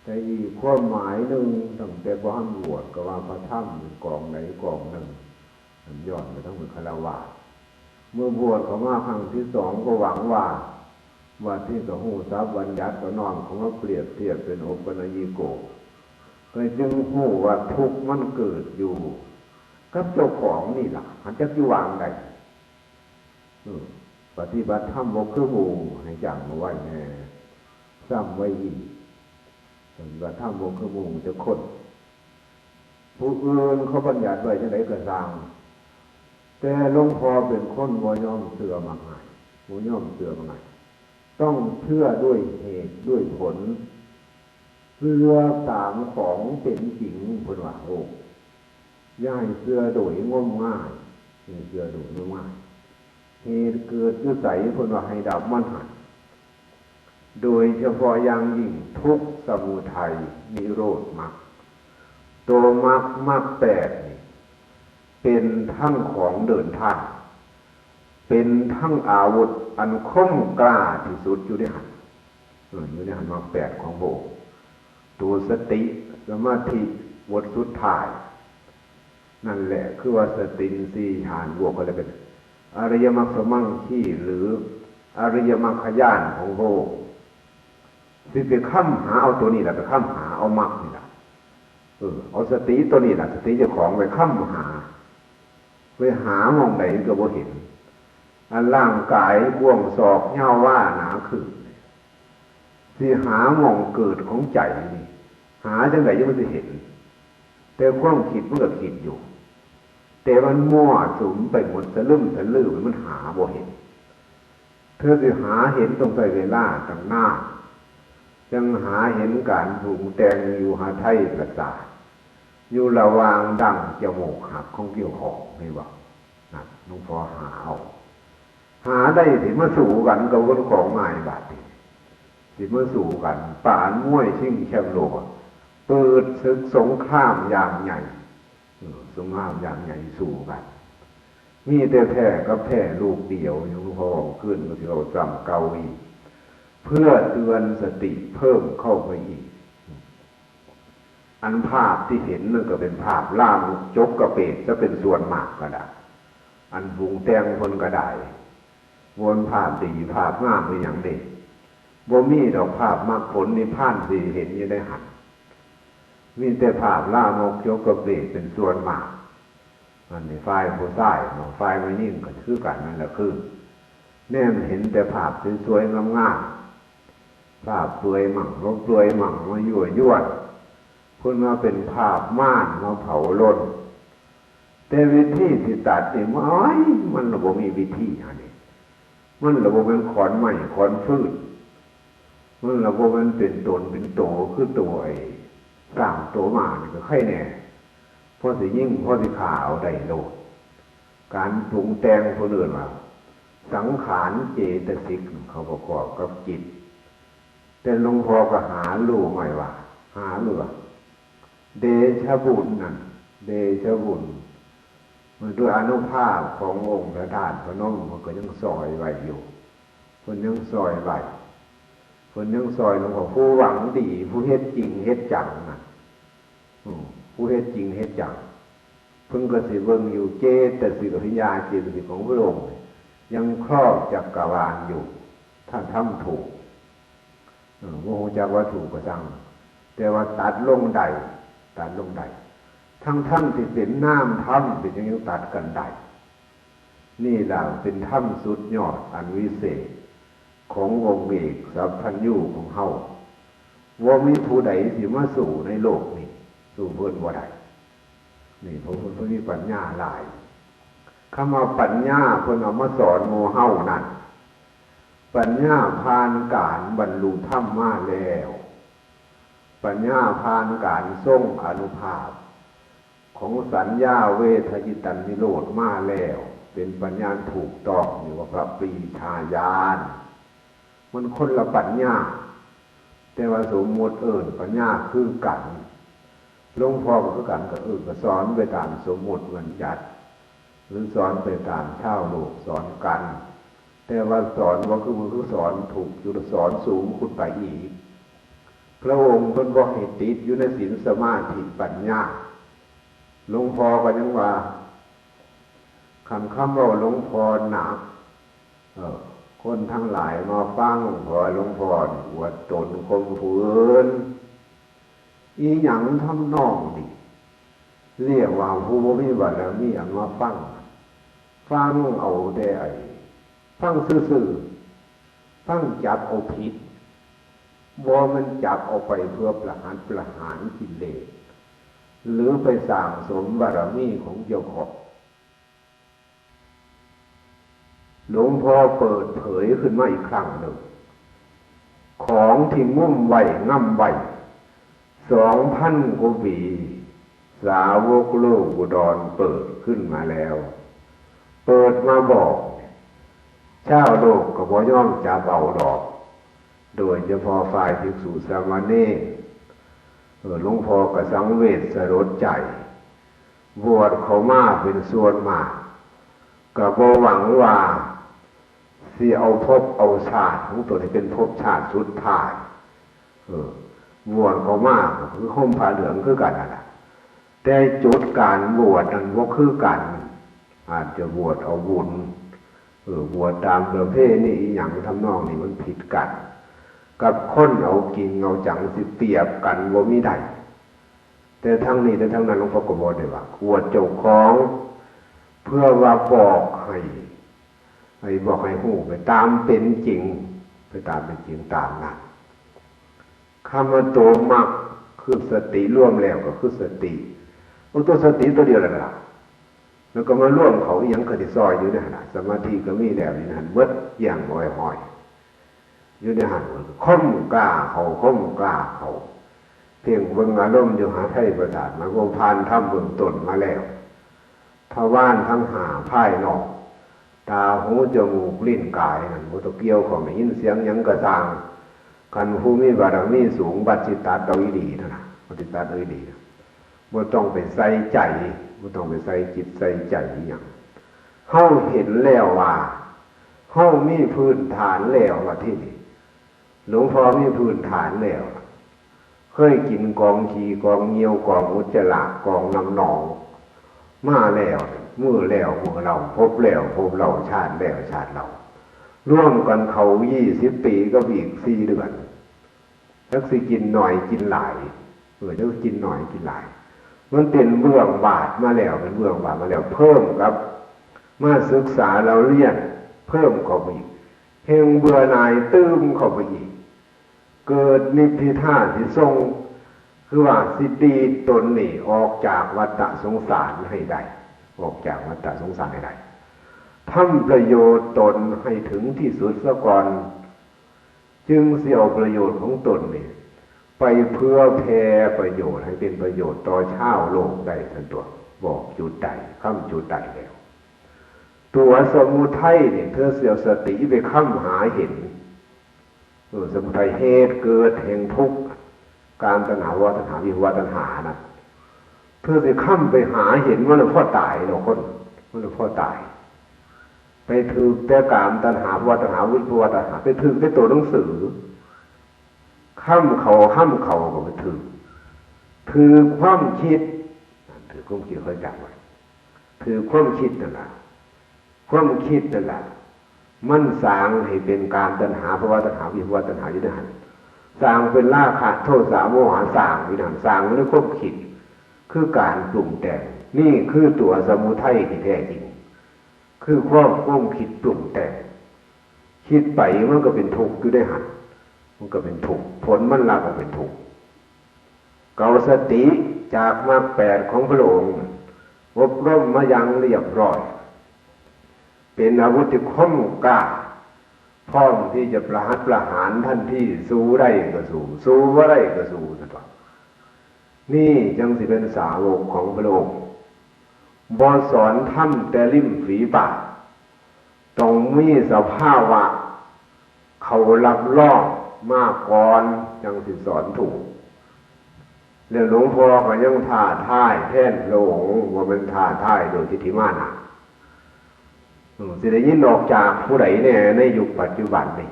แต่อีกความหมายหนึ่ง ตั้งแต่บ่ทันบวชก็ว่าพระธรรมเป็นกองใดกองหนึ่ง มันย้อนไปทั้งเป็นฆราวาส เมื่อบวชเข้ามาครั้งที่สองก็หวังว่า บัดนี้ก็ฮู้ศัพท์บัญญัติก็น้อมเข้ามาเปรียบเทียบเป็นโอปัญญิโก ก็จึงฮู้ว่าทุกข์มันเกิดอยู่กับเจ้าของนี่ล่ะ หันจักอยู่วางใด อืม ปฏิบัติธรรมบ่คือหมู่ ให้จำเอาไว้แน่ ซ้ำไว้อีก ปฏิบัติธรรมบ่คือหมู่จักคน ผู้อื่นเขาบัญญัติไว้จังใดก็ซ่าง แต่หลวงพ่อเป็นคนบ่ยอมเชื่อมักง่าย บ่ยอมเชื่อมักง่าย ต้องเชื่อด้วยเหตุด้วยผล เชื่อตามของเป็นจริง เพิ่นว่า โอ้ อย่าให้เชื่อโดยงมงาย ให้เชื่อโดยงมงาย เหตุเกิดอยู่ไส เพิ่นว่าให้ดับมันหั่น โดยเฉพาะอย่างยิ่งทุกข์สมุทัยนิโรธมรรค ตัวมรรค มรรคแปดนี่ เป็นทั้งของเดินทาง เป็นทั้งอาวุธอันคมกล้าที่สุดอยู่ในหั่น เออ อยู่ในหั่น มรรคแปดของพระองค์ ตัวสติ สมาธิ บทสุดท้าย นั่นแหละ คือว่าสติอินทรีย์ฌานบวกกันแล้วเป็นอริยมรรคสมังคี หรืออริยมรรคญาณของพระองค์ สิไปค้ำหาเอาตัวนี้แหละ ไปค้ำหาเอามรรคนี่แหละ เออ เอาสติตัวนี้แหละ สติเจ้าของไปค้ำหา ไปหาหม่องใดก็บ่เห็น อันร่างกายกว้างศอกยาววาหนาคืบ สิหาหม่องเกิดของใจนี่ หาจังใดยังมันสิเห็น แต่ความคิดมันก็คิดอยู่ แต่มันมั่วสุมไปหมด สะลึมสะลือ มันหาบ่เห็น เธอสิหาเห็นต้องใช้เวลาตั้งนาน จังหาเห็นการปรุงแต่งอยู่หาไทยประสาท อยู่ระหว่างดั้งจมูกหักของเกี่ยวของนี่บ่ นั่นหลวงพ่อหาเอา หาได้สิมาสู้กันกับคนของง่ายบาดนี้ สิมาสู้กัน ปานมวยชิงแชมป์โลก เปิดศึกสงครามอย่างใหญ่ เออ สงครามอย่างใหญ่สู้กัน มีแต่แพ้กับแพ้ลูกเดียว ยังพอขึ้นก็สิเอาซ้ำเก่าอีก เพื่อเตือนสติเพิ่มเข้าไปอีก อันภาพที่เห็นนั่นก็เป็นภาพลามกจกกระเปก จะเป็นส่วนมากก็ได้ อันปรุงแต่งคนก็ได้ บ่แม่นภาพดีภาพงามอีหยังเด้ บ่มีดอกภาพมรรคผลนิพพานสิเห็นอยู่ในหั่น มีแต่ภาพลามกจกกระเปกเป็นส่วนมาก อันนี้ฝ่ายผู้ชายเนาะ ฝ่ายผู้หญิงก็คือกันนั่นแหละ คือ แนมเห็นแต่ภาพสวยๆงามๆ ภาพเปลือยมั่ง บ่เปลือยมั่ง มายั่วยวน เพิ่นว่าเป็นภาพม่านมาเผาลน แต่วิธีสิตัดนี่ โอ้ย มันละบ่มีวิธีอันนี้ มันละบ่แม่นขอนไม้ขอนฟืน มันละบ่แม่นเป็นตนเป็นโตคือตัวไอ้สร้างตัวมานี่ก็ไคแน่ พอสิยิง พอสิฆ่าเอาได้โลด การปรุงแต่งเพิ่นเอิ้นว่าสังขารเจตสิก เขาประกอบกับจิต แต่หลวงพ่อก็หารู้ไหมว่า หารู้ว่า เดชะบุญนั่น เดชะบุญ มันด้วยอานุภาพขององค์พระธาตุพนม มันก็ยังซอยไว้อยู่ เพิ่นยังซอยไว้ เพิ่นยังซอยหลวงพ่อ ผู้หวังดี ผู้เฮ็ดจริงเฮ็ดจังน่ะ อืม ผู้เฮ็ดจริงเฮ็ดจัง เพิ่นก็สิเบิ่งอยู่ เจตสิก อภิญญาเจตสิกของพระองค์ ยังครอบจักรวาลอยู่ ถ้าทำถูก เออ บ่ฮู้จักว่าถูกก็ช่าง แต่ว่าตัดลงได้ ตัดลงได้ ทั้งๆที่เป็นนามธรรม เป็นหยังยังตัดกันได้ นี่ล่ะเป็นธรรมสุดยอดอันวิเศษ ขององค์เอกสัพพัญญูของเฮา บ่มีผู้ใดสิมาสู้ในโลกนี้ สู้เพิ่นบ่ได้ นี่ เพราะเพิ่น เพิ่นมีปัญญาหลาย คำว่าปัญญาเพิ่นเอามาสอนหมู่เฮานั่น ปัญญาผ่านการบรรลุธรรมมาแล้ว ปัญญาผ่านการทรงอานุภาพ ของสัญญาเวทยิตันนิโรธมาแล้ว เป็นปัญญาถูกต้อง เรียกว่าพระปรีชาญาณ มันคนละปัญญา แต่ว่าสมมุติเอิ้นปัญญาคือกัน หลวงพ่อก็คือกัน ก็เอิ้น ก็สอนไปตามสมมุติบัญญัติ หรือสอนไปตามชาวโลกสอนกัน แต่ว่าสอนบ่คือ คือสอนถูกอยู่ สอนสูงขึ้นไปอีก พระองค์เพิ่นบ่ให้ติดอยู่ในศีลสมาธิปัญญา หลวงพ่อก็ยังว่า คันคำเว้าหลวงพ่อหนัก เออ คนทั้งหลายมาฟัง เพราะว่าหลวงพ่อนี่อวดตนข่มผู้อื่น อีหยังทำนองนี้ เรียกว่าผู้บ่มีบารมีอันมาฟัง ฟังเอาแต่ไอ้ ฟังซื่อๆ ฟังจับเอาผิด บ่แม่นจับเอาไปเพื่อประหัตประหารกิเลส หรือไปสั่งสมบารมีของเจ้าของ หลวงพ่อเปิดเผยขึ้นมาอีกครั้งหนึ่ง ของที่งุ้มไว้ง่ำไว้ สองพันกว่าปี สาวกโลกอุดรเปิดขึ้นมาแล้ว เปิดมาบอก ชาวโลกก็บ่ยอมจับเอาดอก โดยเฉพาะฝ่ายภิกษุสามเณร เออ หลวงพ่อก็สังเวชสลดใจ บวชเข้ามาเป็นส่วนมาก ก็บ่หวังว่าสิเอาภพเอาชาติของตนให้เป็นภพชาติสุดท้าย เออ บวชเข้ามาก็คือห่มผ้าเหลืองคือกันนั่นแหละ แต่จุดการบวชนั้นบ่คือกัน อาจจะบวชเอาบุญ เออ บวชตามประเพณีอีหยังทำนองนี้มันผิดกัน กับคนเอากิงเอาจังสิเปรียบกันบ่มีได้ แต่ทั้งนี้แต่ทั้งนั้นหลวงพ่อก็บอกได้ว่า บวชเจ้าของ เพื่อว่าบอกให้ ให้บอกให้ฮู้ไปตามเป็นจริง ไปตามเป็นจริงตามนั้น คำว่าตัวมักคือสติ รวมแล้วก็คือสติ เอาตัวสติตัวเดียวนั่นล่ะ แล้วก็มารวมเข้าอีหยังก็สิซอยอยู่ในหั่นน่ะ สมาธิก็มีแล้วอยู่ในหั่น เบิดอย่างอ้อยห้อย อยู่ในหั่น ค้นกล้าเข้า ค้นกล้าเข้า เพ่งเบิ่งอารมณ์อยู่หาไทยประสาท มาบ่ผ่านธรรมเบื้องต้นมาแล้ว ทวารทั้งห้าภายนอก ตา หู จมูก ลิ้น กาย นั่นบ่ต้องเกี่ยวข้อง ได้ยินเสียงหยังก็ซ่าง คันผู้มีบารมีสูง บัดสิตัดเอาอีหลีนั่นน่ะ บัดสิตัดเอาอีหลีนะ บ่ต้องไปใส่ใจ บ่ต้องไปใส่จิตใส่ใจอีหยัง เฮาเห็นแล้วว่า เฮามีพื้นฐานแล้วว่าที่นี่ หลวงพ่อมีพื้นฐานแล้ว เคยกินกองขี้กองเยี่ยวกองอุจจาระกองน้ำหนอง มาแล้ว มื้อแล้วมื้อเล่า ภพแล้วภพเล่า ชาติแล้วชาติเล่า รวมกันเข้ายี่สิบปีกับอีกสี่เดือน จักสิกินหน่อยกินหลาย เออ จักสิกินหน่อยกินหลาย มันเป็นเบื้องบาทมาแล้ว เป็นเบื้องบาทมาแล้ว เพิ่มกับ มาศึกษาเล่าเรียน เพิ่มเข้าไปอีก แฮ่งเบื่อหน่ายตื่มเข้าไปอีก เกิดนิพพิทาสิส่ง คือว่าสิดีดตนนี่ออกจากวัฏสงสารให้ได้ ออกจากวัฏสงสารให้ได้ ทำประโยชน์ตนให้ถึงที่สุดซะก่อน จึงสิเอาประโยชน์ของตนนี่ ไปเพื่อแผ่ประโยชน์ให้เป็นประโยชน์ต่อชาวโลกได้ซั่นตั๊ว บอกจุดใด ค้ำจุดใดแล้ว ตัวสมุทัยนี่ เธอสิเอาสติไปค้ำหาเห็น เออ สมุทัยเหตุเกิดแห่งทุกข์ กามตัณหา ภวตัณหา วิภวตัณหานะ เธอสิค้ำไปหาเห็นมันละพ่อตายเนาะคน มันละพ่อตาย ไปถืกแต่กามตัณหา ภวตัณหา วิภวตัณหา ไปถืกแต่ตัวหนังสือ ค้ำเขา ค้ำเขาก็ไปถืก ถืกความคิด ถืกความคิด ค่อยจำไว้ ถืกความคิดนั่นล่ะ ความคิดนั่นล่ะ มันสร้างให้เป็นกามตัณหา ภวตัณหา วิภวตัณหาอยู่ในหั่น สร้างเป็นราคะ โทสะ โมหะ สร้างอยู่ในหั่น สร้างอยู่ในความคิด คือการปรุงแต่ง นี่คือตัวสมุทัยที่แท้จริง คือความ ความคิดปรุงแต่ง คิดไปมันก็เป็นทุกข์อยู่ในหั่น มันก็เป็นทุกข์ ผลมันลักออกเป็นทุกข์ เกาสติจากมรรคแปดของพระองค์ อบรมมาอย่างเรียบร้อย เป็นอาวุธที่คมกล้า พร้อมที่จะประหัตประหารทันที สู้ได้ก็สู้ สู้บ่ได้ก็สู้ ซั่นตั๊ว นี่จั่งสิเป็นสาวกของพระองค์ บ่สอนธรรมแต่ริมฝีปาก ต้องมีสภาวะเขารับรองมาก่อน จั่งสิสอนถูก แล้วหลวงพ่อก็ยังท้าทายแทนพระองค์ บ่แม่นท้าทายโดยทิฏฐิมานะ อืม สิได้ยินออกจากผู้ใดแน่ในยุคปัจจุบันนี่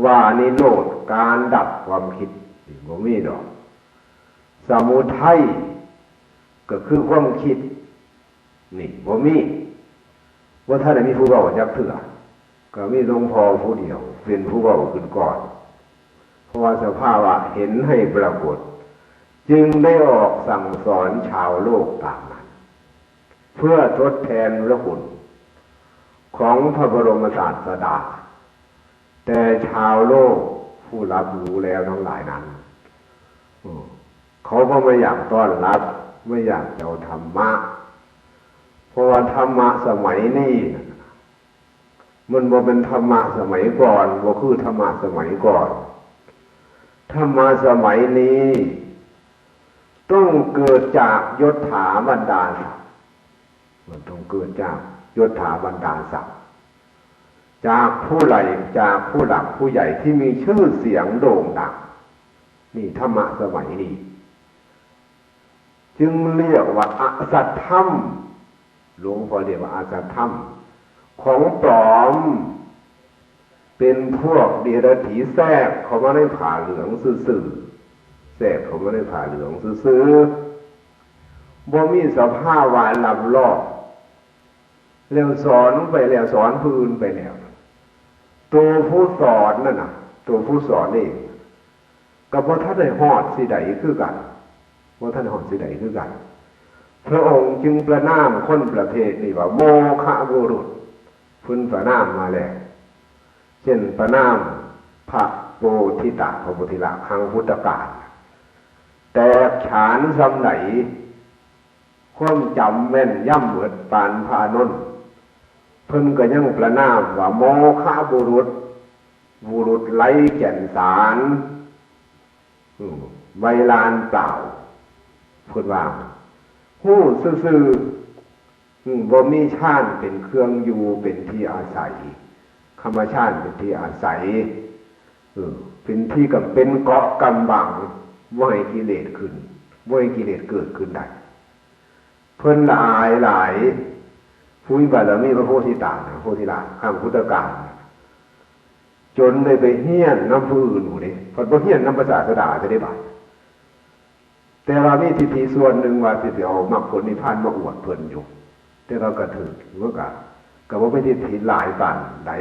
ว่านิโรธ การดับความคิด นี่บ่มีดอก สมุทัย ก็คือความคิด นี่บ่มี บ่ทันได้มีผู้เว้าจักเทื่อ ก็มีหลวงพ่อผู้เดียวเป็นผู้เว้าขึ้นก่อน เพราะว่าสภาวะเห็นให้ปรากฏ จึงได้ออกสั่งสอนชาวโลกตามนั้น เพื่อทดแทนพระคุณ ของพระบรมศาสดา แต่ชาวโลกผู้รับรู้แล้วทั้งหลายนั้น อืม เขาก็ไม่อยากต้อนรับ ไม่อยากจะเอาธรรมะ เพราะว่าธรรมะสมัยนี้น่ะ มันบ่เป็นธรรมะสมัยก่อน บ่คือธรรมะสมัยก่อน ธรรมะสมัยนี้ ต้องเกิดจากยศถาบรรดาศักดิ์ มันต้องเกิดจากยศถาบรรดาศักดิ์ จากผู้ใหญ่ จากผู้หลักผู้ใหญ่ที่มีชื่อเสียงโด่งดัง นี่ธรรมะสมัยนี้ จึงเรียกว่าอสัตธรรม หลวงพ่อเรียกว่าอสัตธรรม ของปลอม เป็นพวกเดรัจฉีแทรกเข้ามาในผ้าเหลืองซื่อๆ แทรกเข้ามาในผ้าเหลืองซื่อๆ บ่มีสภาวะรับรอง แล้วสอนไปแล้ว สอนผู้อื่นไปแล้ว ตัวผู้สอนนั่นน่ะ ตัวผู้สอนเอง ก็บ่ทันได้ฮอดสิใดคือกัน บ่ทันได้ฮอดสิใดคือกัน พระองค์จึงประณามคนประเภทนี้ว่าโมฆะบุรุษ เพิ่นประณามมาแล้ว เช่นประณามพระโพธิตะ พระโพธิละครั้งพุทธกาล แตกฉานส่ำใด ความจำแม่นยำเบิดปานพระอานนท์ เพิ่นก็ยังประณามว่าโมฆะบุรุษ บุรุษไร้แก่นสาร อืม ใบลานเปล่า เพิ่นว่า ฮู้ซื่อๆ อืม บ่มีฌานเป็นเครื่องอยู่ เป็นที่อาศัย คำว่าฌานเป็นที่อาศัย เออ เป็นที่กำ เป็นเกราะกำบัง บ่ให้กิเลสขึ้น บ่ให้กิเลสเกิดขึ้นได้ เพิ่นละอายหลาย ผู้มีบารมีพระโพธิตานะ โพธิราช ครั้งพุทธกาลนะ จนได้ไปเฮียนนำผู้อื่นพู้นเด้ เพิ่นบ่เฮียนนำพระศาสดาจะได้บาด แต่ว่ามีทิฏฐิส่วนหนึ่งว่าสิไปเอามรรคผลนิพพานมาอวดเพิ่นอยู่ แต่ว่ากระถือมันก็ ก็บ่มีทิฏฐิหลายปานใด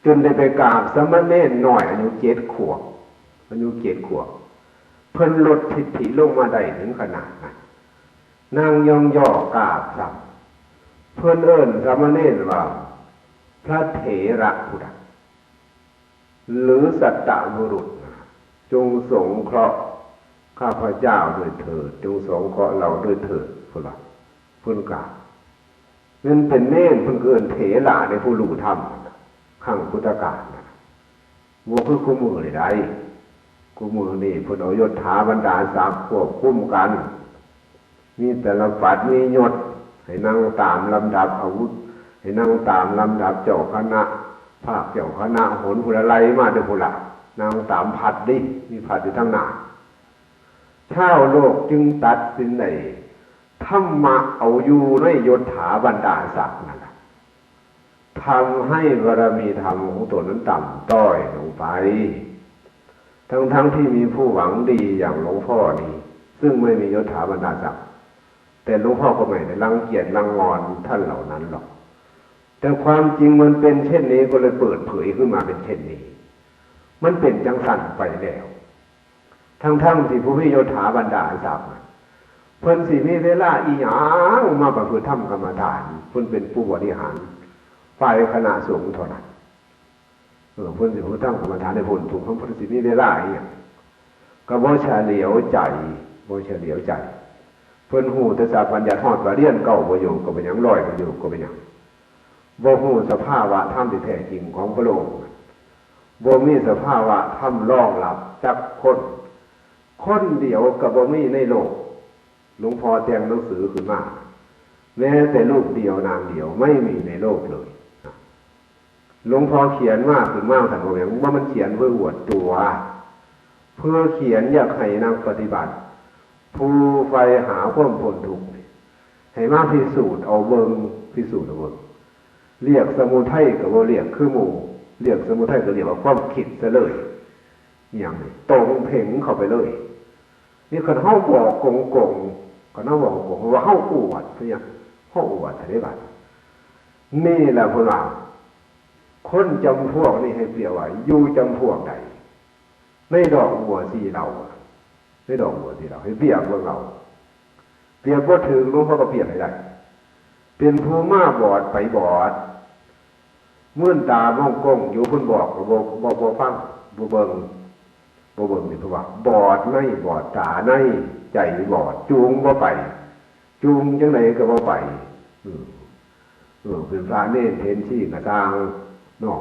จนได้ไปกราบสามเณรน้อยอายุเจ็ดขวบ อายุเจ็ดขวบ เพิ่นลดทิฏฐิลงมาได้ถึงขนาดนั้น นั่งย่องย่อกราบซ้ำ เพิ่นเอิ้นสามเณรว่า พระเถระผู้ใด หรือสัตตบุรุษ จงสงเคราะห์ข้าพเจ้าด้วยเถิด จงสงเคราะห์เราด้วยเถิด เพิ่นว่า เพิ่นกราบ เพิ่นเป็นเณร เพิ่นเอิ้นเถระในผู้รู้ธรรม ครั้งพุทธกาลนะ บ่คือคุมื้อนี้ได้ คุมื้อนี้เพิ่นเอายศถาบรรดาศักดิ์ควบคุมกัน มีตลปัด มียศ ให้นั่งตามลำดับอาวุธ ให้นั่งตามลำดับเจ้าคณะ ภาคเจ้าคณะ หนพุ้นละ ไล่มาเด้อพุ้นละ นั่งตามพัดเด้ มีพัดอยู่ทางหน้า ชาวโลกจึงตัดสินได้ ธรรมะเอาอยู่ในยศถาบรรดาศักดิ์นั่นล่ะ ทำให้บารมีธรรมของตนนั้นต่ำต้อยลงไป ทั้งๆ ที่มีผู้หวังดีอย่างหลวงพ่อนี้ ซึ่งไม่มียศถาบรรดาศักดิ์ แต่หลวงพ่อก็ไม่ได้รังเกียจรังงอนท่านเหล่านั้นหรอก แต่ความจริงมันเป็นเช่นนี้ก็เลยเปิดเผยขึ้นมาเป็นเช่นนี้ มันเป็นจังซั่นไปแล้ว ทั้งๆ ที่ผู้มียศถาบรรดาศักดิ์น่ะ เพิ่นสิมีเวลาอีหยังมาประพฤติธรรมกรรมฐาน เพิ่นเป็นผู้บริหารฝ่ายคณะสงฆ์เท่านั้น เออ เพิ่นสิประพฤติธรรมกรรมฐานให้พ้นทุกข์ เพิ่นสิมีเวลาอีหยัง ก็บ่เฉลียวใจ บ่เฉลียวใจ เพิ่นฮู้แต่สามัญญัติ ฮอดว่าเรียนเก้าประโยคก็เป็นหยัง ร้อยประโยคก็เป็นหยัง บ่ฮู้สภาวะธรรมที่แท้จริงของพระองค์ บ่มีสภาวะธรรมรองรับจักคน คนเดียวก็บ่มีในโลก หลวงพ่อแต่งหนังสือขึ้นมา แม้แต่รูปเดียวนามเดียวไม่มีในโลกเลย หลวงพ่อเขียนมาขึ้นมา ท่านบอกอย่างว่ามันเขียนเพื่ออวดตัว เพื่อเขียนอยากให้นักปฏิบัติ ผู้ใฝ่หาความพ้นทุกข์นี่ ให้มาพิสูจน์เอาเบิ่ง พิสูจน์เอาเบิ่ง เรียกสมุทัยก็บ่เรียกคือหมู่ เรียกสมุทัยก็เรียกว่าความคิดซะเลย อหย่างนี้ ตรงเพ่งเข้าไปเลย นี่คันเฮาบอกโกงๆ คันเฮาบอกโกงๆ ว่าเฮาอวด เนี่ย เฮาอวด เด้บัด นี่แหละเพิ่นว่า คนจำพวกนี้ให้เปรียบว่า อยู่จำพวกใด ในดอกบัวสีเหล่า ในดอกบัวสีเหล่า ให้เปรียบเบิ่งเอา เปรียบบ่ถืก หลวงพ่อก็เปรียบให้ได้ เป็นผู้มาบอดไปบอด มื่นตามองกงอยู่ เพิ่นบอกก็บ่ บ่ บ่ฟัง บ่เบิ่ง บ่เบิ่งนี่ เพิ่นว่า บอดใน บอดตาใน ใจบอด จูงบ่ไป จูงจั่งใดก็บ่ไป เออ เออ เป็นพระเณรเถรชีกะซ่าง เนาะ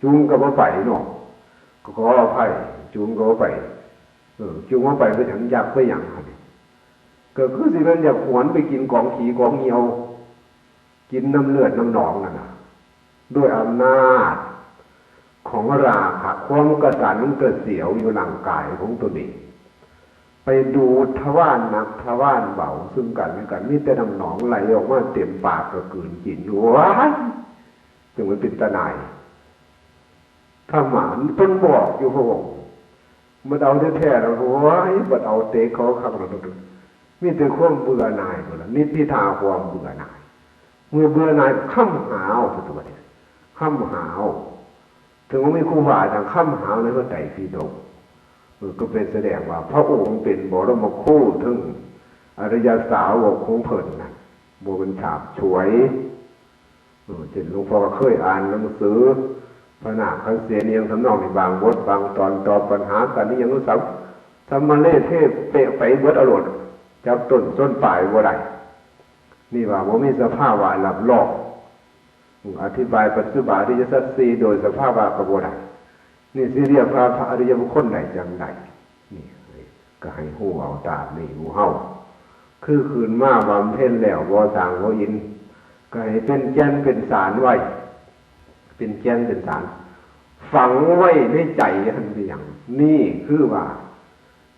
จูงก็บ่ไปเนาะ ก็ขออภัย จูงก็บ่ไป เออ จูงบ่ไป ไปหยัง อยากไปหยังหั่น ก็คือสิแม่นอยากหวนไปกินกองขี้กองเหี่ยว กินน้ำเลือดน้ำหนองนั่นน่ะ ด้วยอำนาจของราคะ ความกระสันกระเสียวอยู่ร่างกายของตนเอง ไปดูดทวารหนักทวารเบาซึ่งกันและกัน มีแต่น้ำหนองไหลออกมาเต็มปากก็กลืนกินอยู่ ว้าย จั่งมันเป็นตาหน่าย ธรรมะเพิ่นบอกอยู่ พระองค์ มันเอาแท้ๆแล้ว โอ้ย มันเอาเตะเขาคักแล้ว มีแต่ความเบื่อหน่ายหมดละ นิพพิทาความเบื่อหน่าย เมื่อเบื่อหน่าย ค้ำหาเอาตัวนี้ ค้ำหาเอา ถึงว่ามีครูบาอาจารย์ค้ำหาในพระไตรปิฎก เออ ก็เป็นแสดงว่าพระองค์เป็นบรมครูถึงอริยสาวกของเพิ่นนะ บ่เป็นฉาบฉวย เออ เช่นหลวงพ่อเคยอ่านหนังสือ พระนาคเสนอิหยังทำนองนี้ บางบทบางตอน ตอบปัญหากันนี่ยังรู้สัม สัมมาเลเทพเปะไปเบิดอรรถ จับต้นส้นปลายบ่ได้ นี่ว่าบ่มีสภาวะรับรอง อธิบายปัจจุบันอริยสัจสี่โดยสภาวะก็บ่ได้ นี่สิเรียกว่าพระอริยบุคคลได้จั่งใด นี่ก็ให้ฮู้เอาตามนี้หมู่เฮา คือคืนมาบำเพ็ญแล้วบ่สร้างบ่อิน ก็ให้เป็นแก่นเป็นสารไว้ เป็นแก่นเป็นสาร ฝังไว้ในใจหั่นเป็นหยัง นี่คือว่า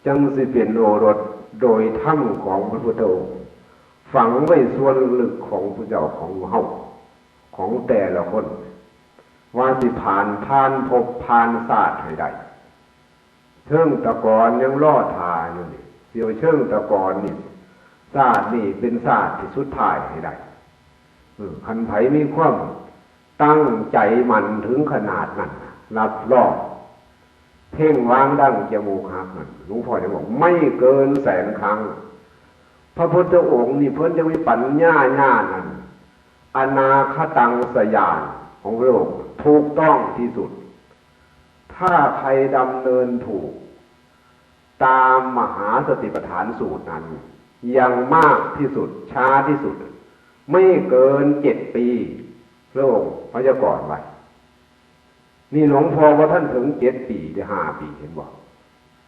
จั่งสิเป็นโอรสโดยธรรมของพระพุทธองค์ ฝังไว้ส่วนลึกของผู้เจ้าของเฮา ของแต่ละคน ว่าสิผ่าน ผ่านภพผ่านชาติให้ได้ เชิงตะกอนยังรอท่าอยู่นี่ สิเอาเชิงตะกอนนี่ ชาตินี้เป็นชาติที่สุดท้ายให้ได้ เออ คันไผมีความตั้งใจมั่นถึงขนาดนั้นน่ะ รับรอง เพ่งวางดั้งจมูกหักนั่น หลวงพ่อจะบอก ไม่เกินแสนครั้ง พระพุทธองค์นี่เพิ่นยังมีปัญญาญาณนั่น อนาคตังสยานของพระองค์ถูกต้องที่สุด ถ้าใครดำเนินถูก ตามมหาสติปัฏฐานสูตรนั้น ยังมากที่สุด ช้าที่สุด ไม่เกินเจ็ดปี พระองค์พยากรณ์ไว้ นี่หลวงพ่อว่าท่านถึงเจ็ดปี ได้ห้าปี เห็นบ่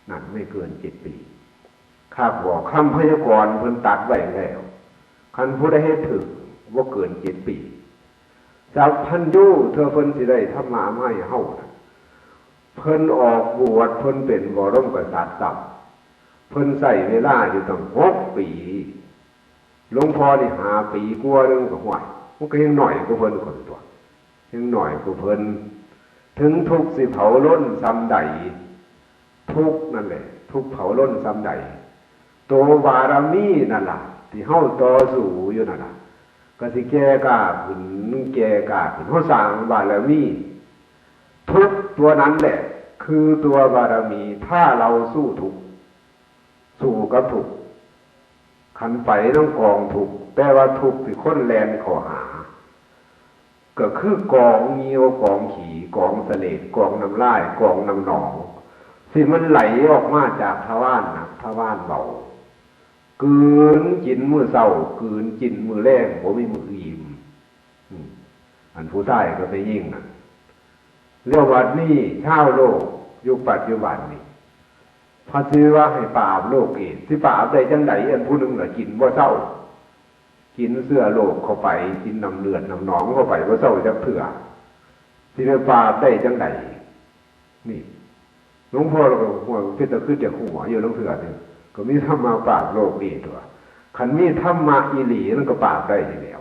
นั่นไม่เกินเจ็ดปี ครับ บอกคำพยากรณ์เพิ่นตัดไว้แล้ว คันผู้ใดเฮ็ดถูก บ่เกินเจ็ดปี สัพพัญญู เทื่อเพิ่นสิได้ธรรมะมาให้เฮานะ เพิ่นออกบวช เพิ่นเป็นบรมกษัตริย์ซ้ำ เพิ่นใช้เวลาอยู่ตั้งหกปี หลวงพ่อนี่ห้าปีกว่าหนึ่งก็ห้วย มันก็ยังน้อยกว่าเพิ่นคนตัว ยังน้อยกว่าเพิ่น ถึงทุกข์สิเผาลนส่ำใด ทุกข์นั่นแหละ ทุกข์เผาลนส่ำใด ตัวบารมีนั่นล่ะ ที่เฮาต่อสู้อยู่นั่นล่ะ ก็สิแก่กล้าขึ้น แก่กล้าขึ้น เฮาสร้างบารมี ทุกข์ตัวนั้นแหละ คือตัวบารมี ถ้าเราสู้ทุกข์ สู้กับทุกข์ คันไปนำกองทุกข์ แต่ว่าทุกข์ที่คนแล่นเข้าหา ก็คือกองเหยี่ยว กองขี้ กองเสลด กองน้ำลาย กองน้ำหนอง ที่มันไหลออกมาจากทวารหนักทวารเบา กลืนกินมื้อเช้า กลืนกินมื้อแลง บ่มีมื้ออิ่ม อืม อันผู้ชายกับแม่หญิงน่ะ แล้วบัดนี้ชาวโลกยุคปัจจุบันนี่ พระสิว่าให้ปราบโรคเอดส์ สิปราบได้จั่งใด อันผู้หนึ่งน่ะกินบ่เซา กินเชื้อโรคเข้าไป กินน้ำเลือดน้ำหนองเข้าไปบ่เซาจักเทื่อ สิไปปราบได้จั่งใด นี่ หลวงพ่อเราก็หัวเป็นตะคือจะหัวอยู่หลวงเทื่อนี่ ก็มีธรรมะปราบโรคนี่ตัว คันมีธรรมะอีหลีมันก็ปราบได้อยู่แล้ว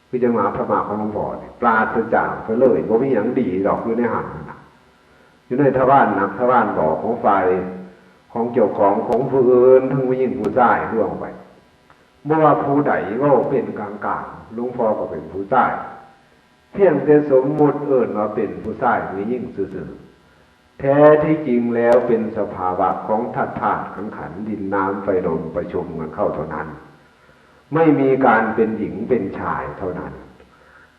คือจังหวะธรรมะของหลวงพ่อนี่ ปราศจากไปเลย บ่มีหยังดีดอกอยู่ในหันนั่นน่ะ อยู่ในทวารหนักทวารเบาของฝ่ายของเจ้าของ ของผู้อื่น ทั้งผู้หญิงผู้ชายร่วมไป บ่ว่าผู้ใดเว้าเป็นกลางๆ หลวงพ่อก็เป็นผู้ชาย เพียงแต่สมมุติเอิ้นว่าเป็นผู้ชายผู้หญิงซื่อๆ แท้ที่จริงแล้วเป็นสภาวะของธาตุธาตุขันธ์ขันธ์ ดินน้ำไฟลมประชุมกันเข้าเท่านั้น ไม่มีการเป็นหญิงเป็นชายเท่านั้น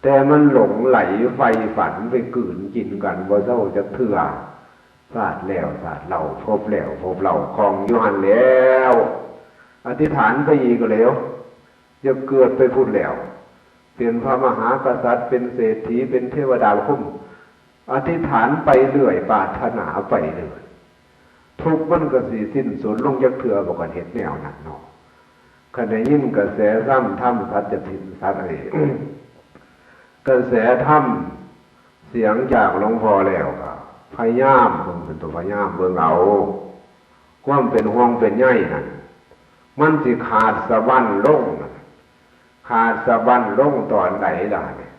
แต่มันหลงไหลใฝ่ฝันไปกลืนกินกันบ่เซาจักเทื่อ ชาติแล้วชาติเล่า ภพแล้วภพเล่า คล้องอยู่หั่นแล้ว อธิษฐานไปอีกแล้ว อย่าเกิดไปพุ้นแล้ว เป็นพระมหากษัตริย์ เป็นเศรษฐี เป็นเทวดาพรหม อธิษฐานไปเรื่อย ปรารถนาไปเรื่อย ทุกข์มันก็สิสิ้นสุดลงจักเทื่อบ่ คันเฮ็ดแนวนั้นเนาะ คันได้ยินกระแสธรรม ธรรมสัจจทินสัจไอ้ กระแสธรรม เสียงจากหลวงพ่อแล้วก็พยายามเบิ่ง เป็นตัวพยายามเบิ่งเอา ความเป็นห่วงเป็นใยนั่น มันสิขาดสะบั้นลงนั่น ขาดสะบั้นลงตอนใดล่ะเนี่ย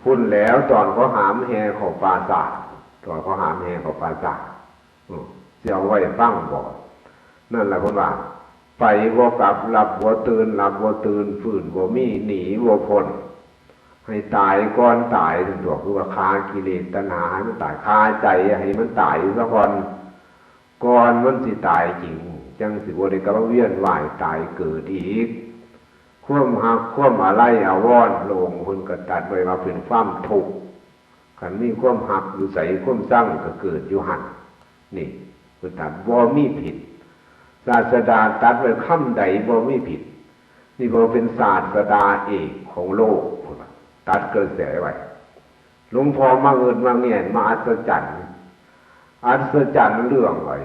พุ้นแล้วตอนเขาหามแห่เข้าป่าช้า ตอนเขาหามแห่เข้าป่าช้า อืม สิเอาไว้ฟังบ่ นั่นแหละเพิ่นว่า ไปบ่กลับ หลับบ่ตื่น หลับบ่ตื่น ฟื้นบ่มี หนีบ่พ้น ให้ตายก่อนตาย ซั่นตัว คือว่าฆ่ากิเลสตัณหาให้มันตาย ฆ่าใจให้มันตายซะก่อน ก่อนมันสิตายจริง จั่งสิบ่ได้กลับมาเวียนว่ายตายเกิดอีก ความฮัก ความอาลัยอาวรณ์ พระองค์เพิ่นก็ตรัสไว้ว่าเป็นความทุกข์ คันมีความฮักอยู่ไส ความชังก็เกิดอยู่หั่น นี่เพิ่นตรัสบ่มีผิด ศาสดาตรัสไว้คำใดบ่มีผิด นี่เพราะเป็นศาสดาเอกของโลก เพิ่นว่าตรัสกระแสไว้ หลวงพ่อมาเอิ้นมาแง่นมาอัศจรรย์ อัศจรรย์เรื่องไอ้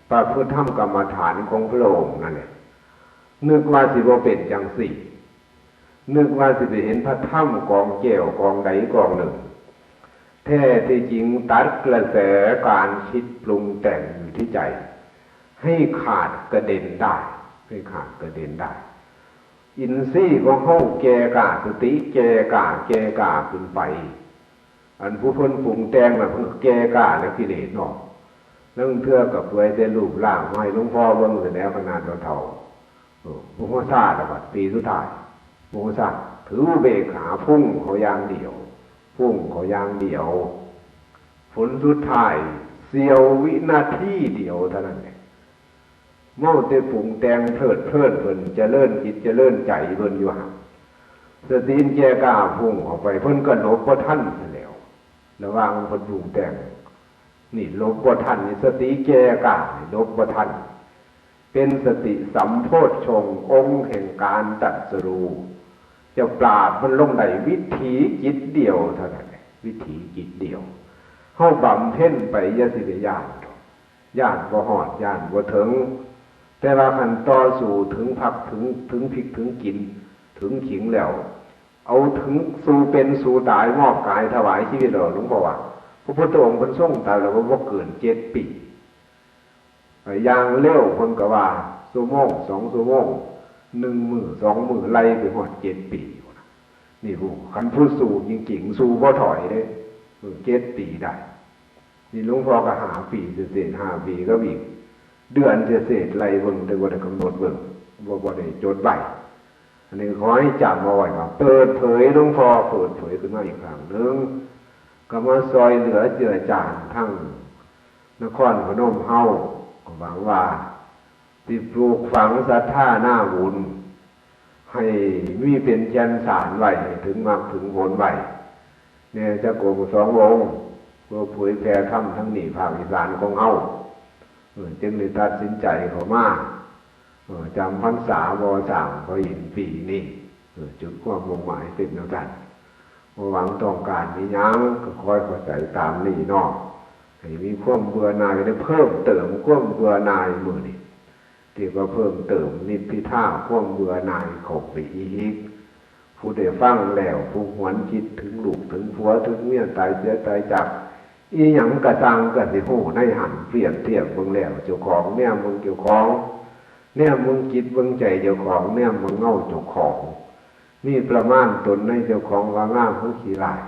พระพุทธธรรมกรรมฐานของพระองค์นั่นแหละ นึกว่าสิบ่เป็นจั่งซี้ นึกว่าสิไปเห็นพระธรรมกองแก้วกองใดกองหนึ่ง แท้ที่จริงตัดกระแสการคิดปรุงแต่งอยู่ที่ใจ ให้ขาดกระเด็นได้ ให้ขาดกระเด็นได้ อินทรีย์ของเฮาแก่กล้า สติแก่กล้า แก่กล้าขึ้นไป อันผู้เพิ่นปรุงแต่งน่ะ เพิ่นก็แก่กล้าแล้วกิเลสเนาะ ลางเทื่อก็เปื่อยแต่รูปร่าง มาให้หลวงพ่อเบิ่งเสร็จแล้ว ขนาดเฒ่าๆ เออ บ่ฮู้ซาแล้วบัดปีสุดท้าย บ่ฮู้ซา ถืออุเบกขา พุ่งเขาอย่างเดียว พุ่งเขาอย่างเดียว ผลสุดท้ายเสี้ยววินาทีเดียวเท่านั้นแหละ เมาแต่ปรุงแต่งเพลิดเพลิน เพิ่นเจริญจิตเจริญใจเพิ่นอยู่หั่น สติแก่กล้าพุ่งเข้าไป เพิ่นก็หลบบ่ทันซะแล้ว ระหว่างเพิ่นปรุงแต่ง นี่หลบบ่ทัน นี่สติแก่กล้า นี่หลบบ่ทัน เป็นสติสัมโพชฌงค์ องค์แห่งการตรัสรู้ จะปราบมันลงได้วิถีจิตเดียวเท่านั้นแหละ วิถีจิตเดียว เฮาบำเพ็ญไป อย่าสิไปย้านดอก ย้านบ่ฮอด ย้านบ่ถึง แต่ว่าคันต่อสู้ถึงพักถึง ถึงพริกถึงขิง ถึงขิงแล้ว เอาถึงสู้เป็นสู้ตาย มอบกายถวายชีวิตแล้ว หลวงพ่อว่า พระพุทธองค์เพิ่นทรงตรัสแล้วว่าบ่เกินเจ็ดปี อย่างเร็วเพิ่นก็ว่าชั่วโมง สองชั่วโมง หนึ่งมื้อ สองมื้อ ไล่ไปฮอดเจ็ดปีพุ้นน่ะ นี่ผู้ คันผู้สู้จริงๆ สู้บ่ถอยเด้ เออ เจ็ดปีได้ นี่หลวงพ่อก็ห้าปีเศษๆ ห้าปีกับอีกเดือนเศษๆ ไล่เบิ่ง แต่บ่ได้กำหนดเบิ่ง บ่ บ่ได้จดไว้ อันนี้ขอให้จำเอาไว้ว่า เปิดเผย หลวงพ่อเปิดเผยขึ้นมาอีกครั้งหนึ่ง ก็มาซอยเหลือเจือจานทั้งนครพนมเฮา ก็หวังว่าสิปลูกฝังศรัทธาหน้าบุญ ให้มีเป็นแก่นสารไว้ ให้ถึงมรรคถึงผลไว้ แน่จักองค์สององค์ เพื่อเผยแผ่ธรรมทั้งนี้ภาคอีสานของเฮา เออ จึงได้ตัดสินใจเข้ามา เออ จำพรรษาบ่สร้างพระอินทร์ปีนี้ เออ จุดความมุ่งหมายเป็นแนวนั้น บ่หวังต้องการอิหยัง ก็คอยเข้าใจตามนี้เนาะ ให้มีความเบื่อหน่าย ได้เพิ่มเติมความเบื่อหน่ายมื้อนี้ ที่ว่าเพิ่มเติมนิพพิทาความเบื่อหน่ายเข้าไปอีก ผู้ได้ฟังแล้ว ผู้หวนคิดถึงลูกถึงผัวถึงเมีย ตายเสียตายจาก อีหยังกะซังกะสิฮู้ในหัน เปรียบเทียบเบิ่งแล้ว เจ้าของแนมเบิ่งเจ้าของ แนมเบิ่งจิตเบิ่งใจเจ้าของ แนมเบิ่งเงาเจ้าของ มีประมาณตนในเจ้าของว่างามคือขี้ร้าย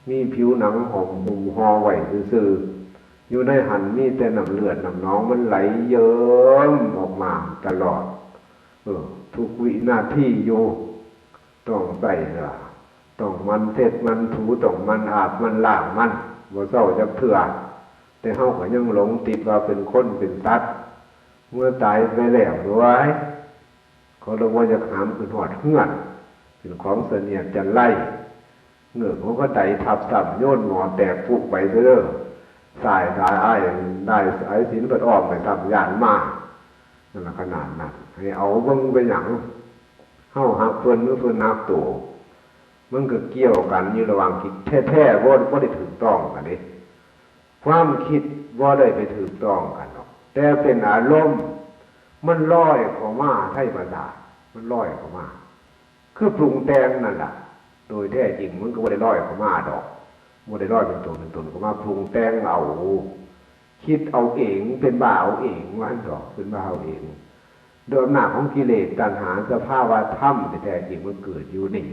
มีผิวหนังห่มหุ้มห่อไว้ซื่อๆ อยู่ในหันมีแต่น้ำเลือดน้ำหนองมันไหลเยิ้มออกมาตลอด เออ ทุกวินาทีอยู่ ต้องใส่เสื้อ ต้องหมั่นเช็ดหมั่นถู ต้องหมั่นอาบหมั่นล้างมัน บ่เซาจักเทื่อ แต่เฮาก็ยังหลงติดว่าเป็นคนเป็นสัตว์ เมื่อตายไปแล้ว โอ้ย เขาเลยว่าอยากหามขึ้นฮอดเฮือน เป็นของเสนียดจัญไร เงือกเขาก็ไดทับซ้ำ โยนหม้อแตกปุไปเด้อ สายได้อ้ายได้สายสิญจนเพิ่นอ้อมไปซ้ำ ย่านมา นั่นล่ะขนาดนั้น ให้เอาเบิ่งเป็นหยัง เฮาฮักเพิ่นหรือเพิ่นฮักโต มันก็เกี่ยวกันอยู่ระหว่างคิดแท้ๆ บ่ บ่ได้ถูกต้องกันเด้ ความคิดบ่ได้ไปถูกต้องกันดอก แต่เป็นอารมณ์ มันลอยเข้ามา ไทยภาษา มันลอยเข้ามา คือปรุงแต่งนั่นล่ะ โดยแท้จริงมันก็บ่ได้ลอยเข้ามาดอก บ่ได้ลอยเป็นตัวเป็นตนเข้ามา ปรุงแต่งเอา คิดเอาเอง เป็นบ้าเอาเอง ว่าหั่นเถาะ เป็นบ้าเอาเอง โดยอำนาจของกิเลสตัณหา สภาวะธรรมที่แท้จริงมันเกิดอยู่นี่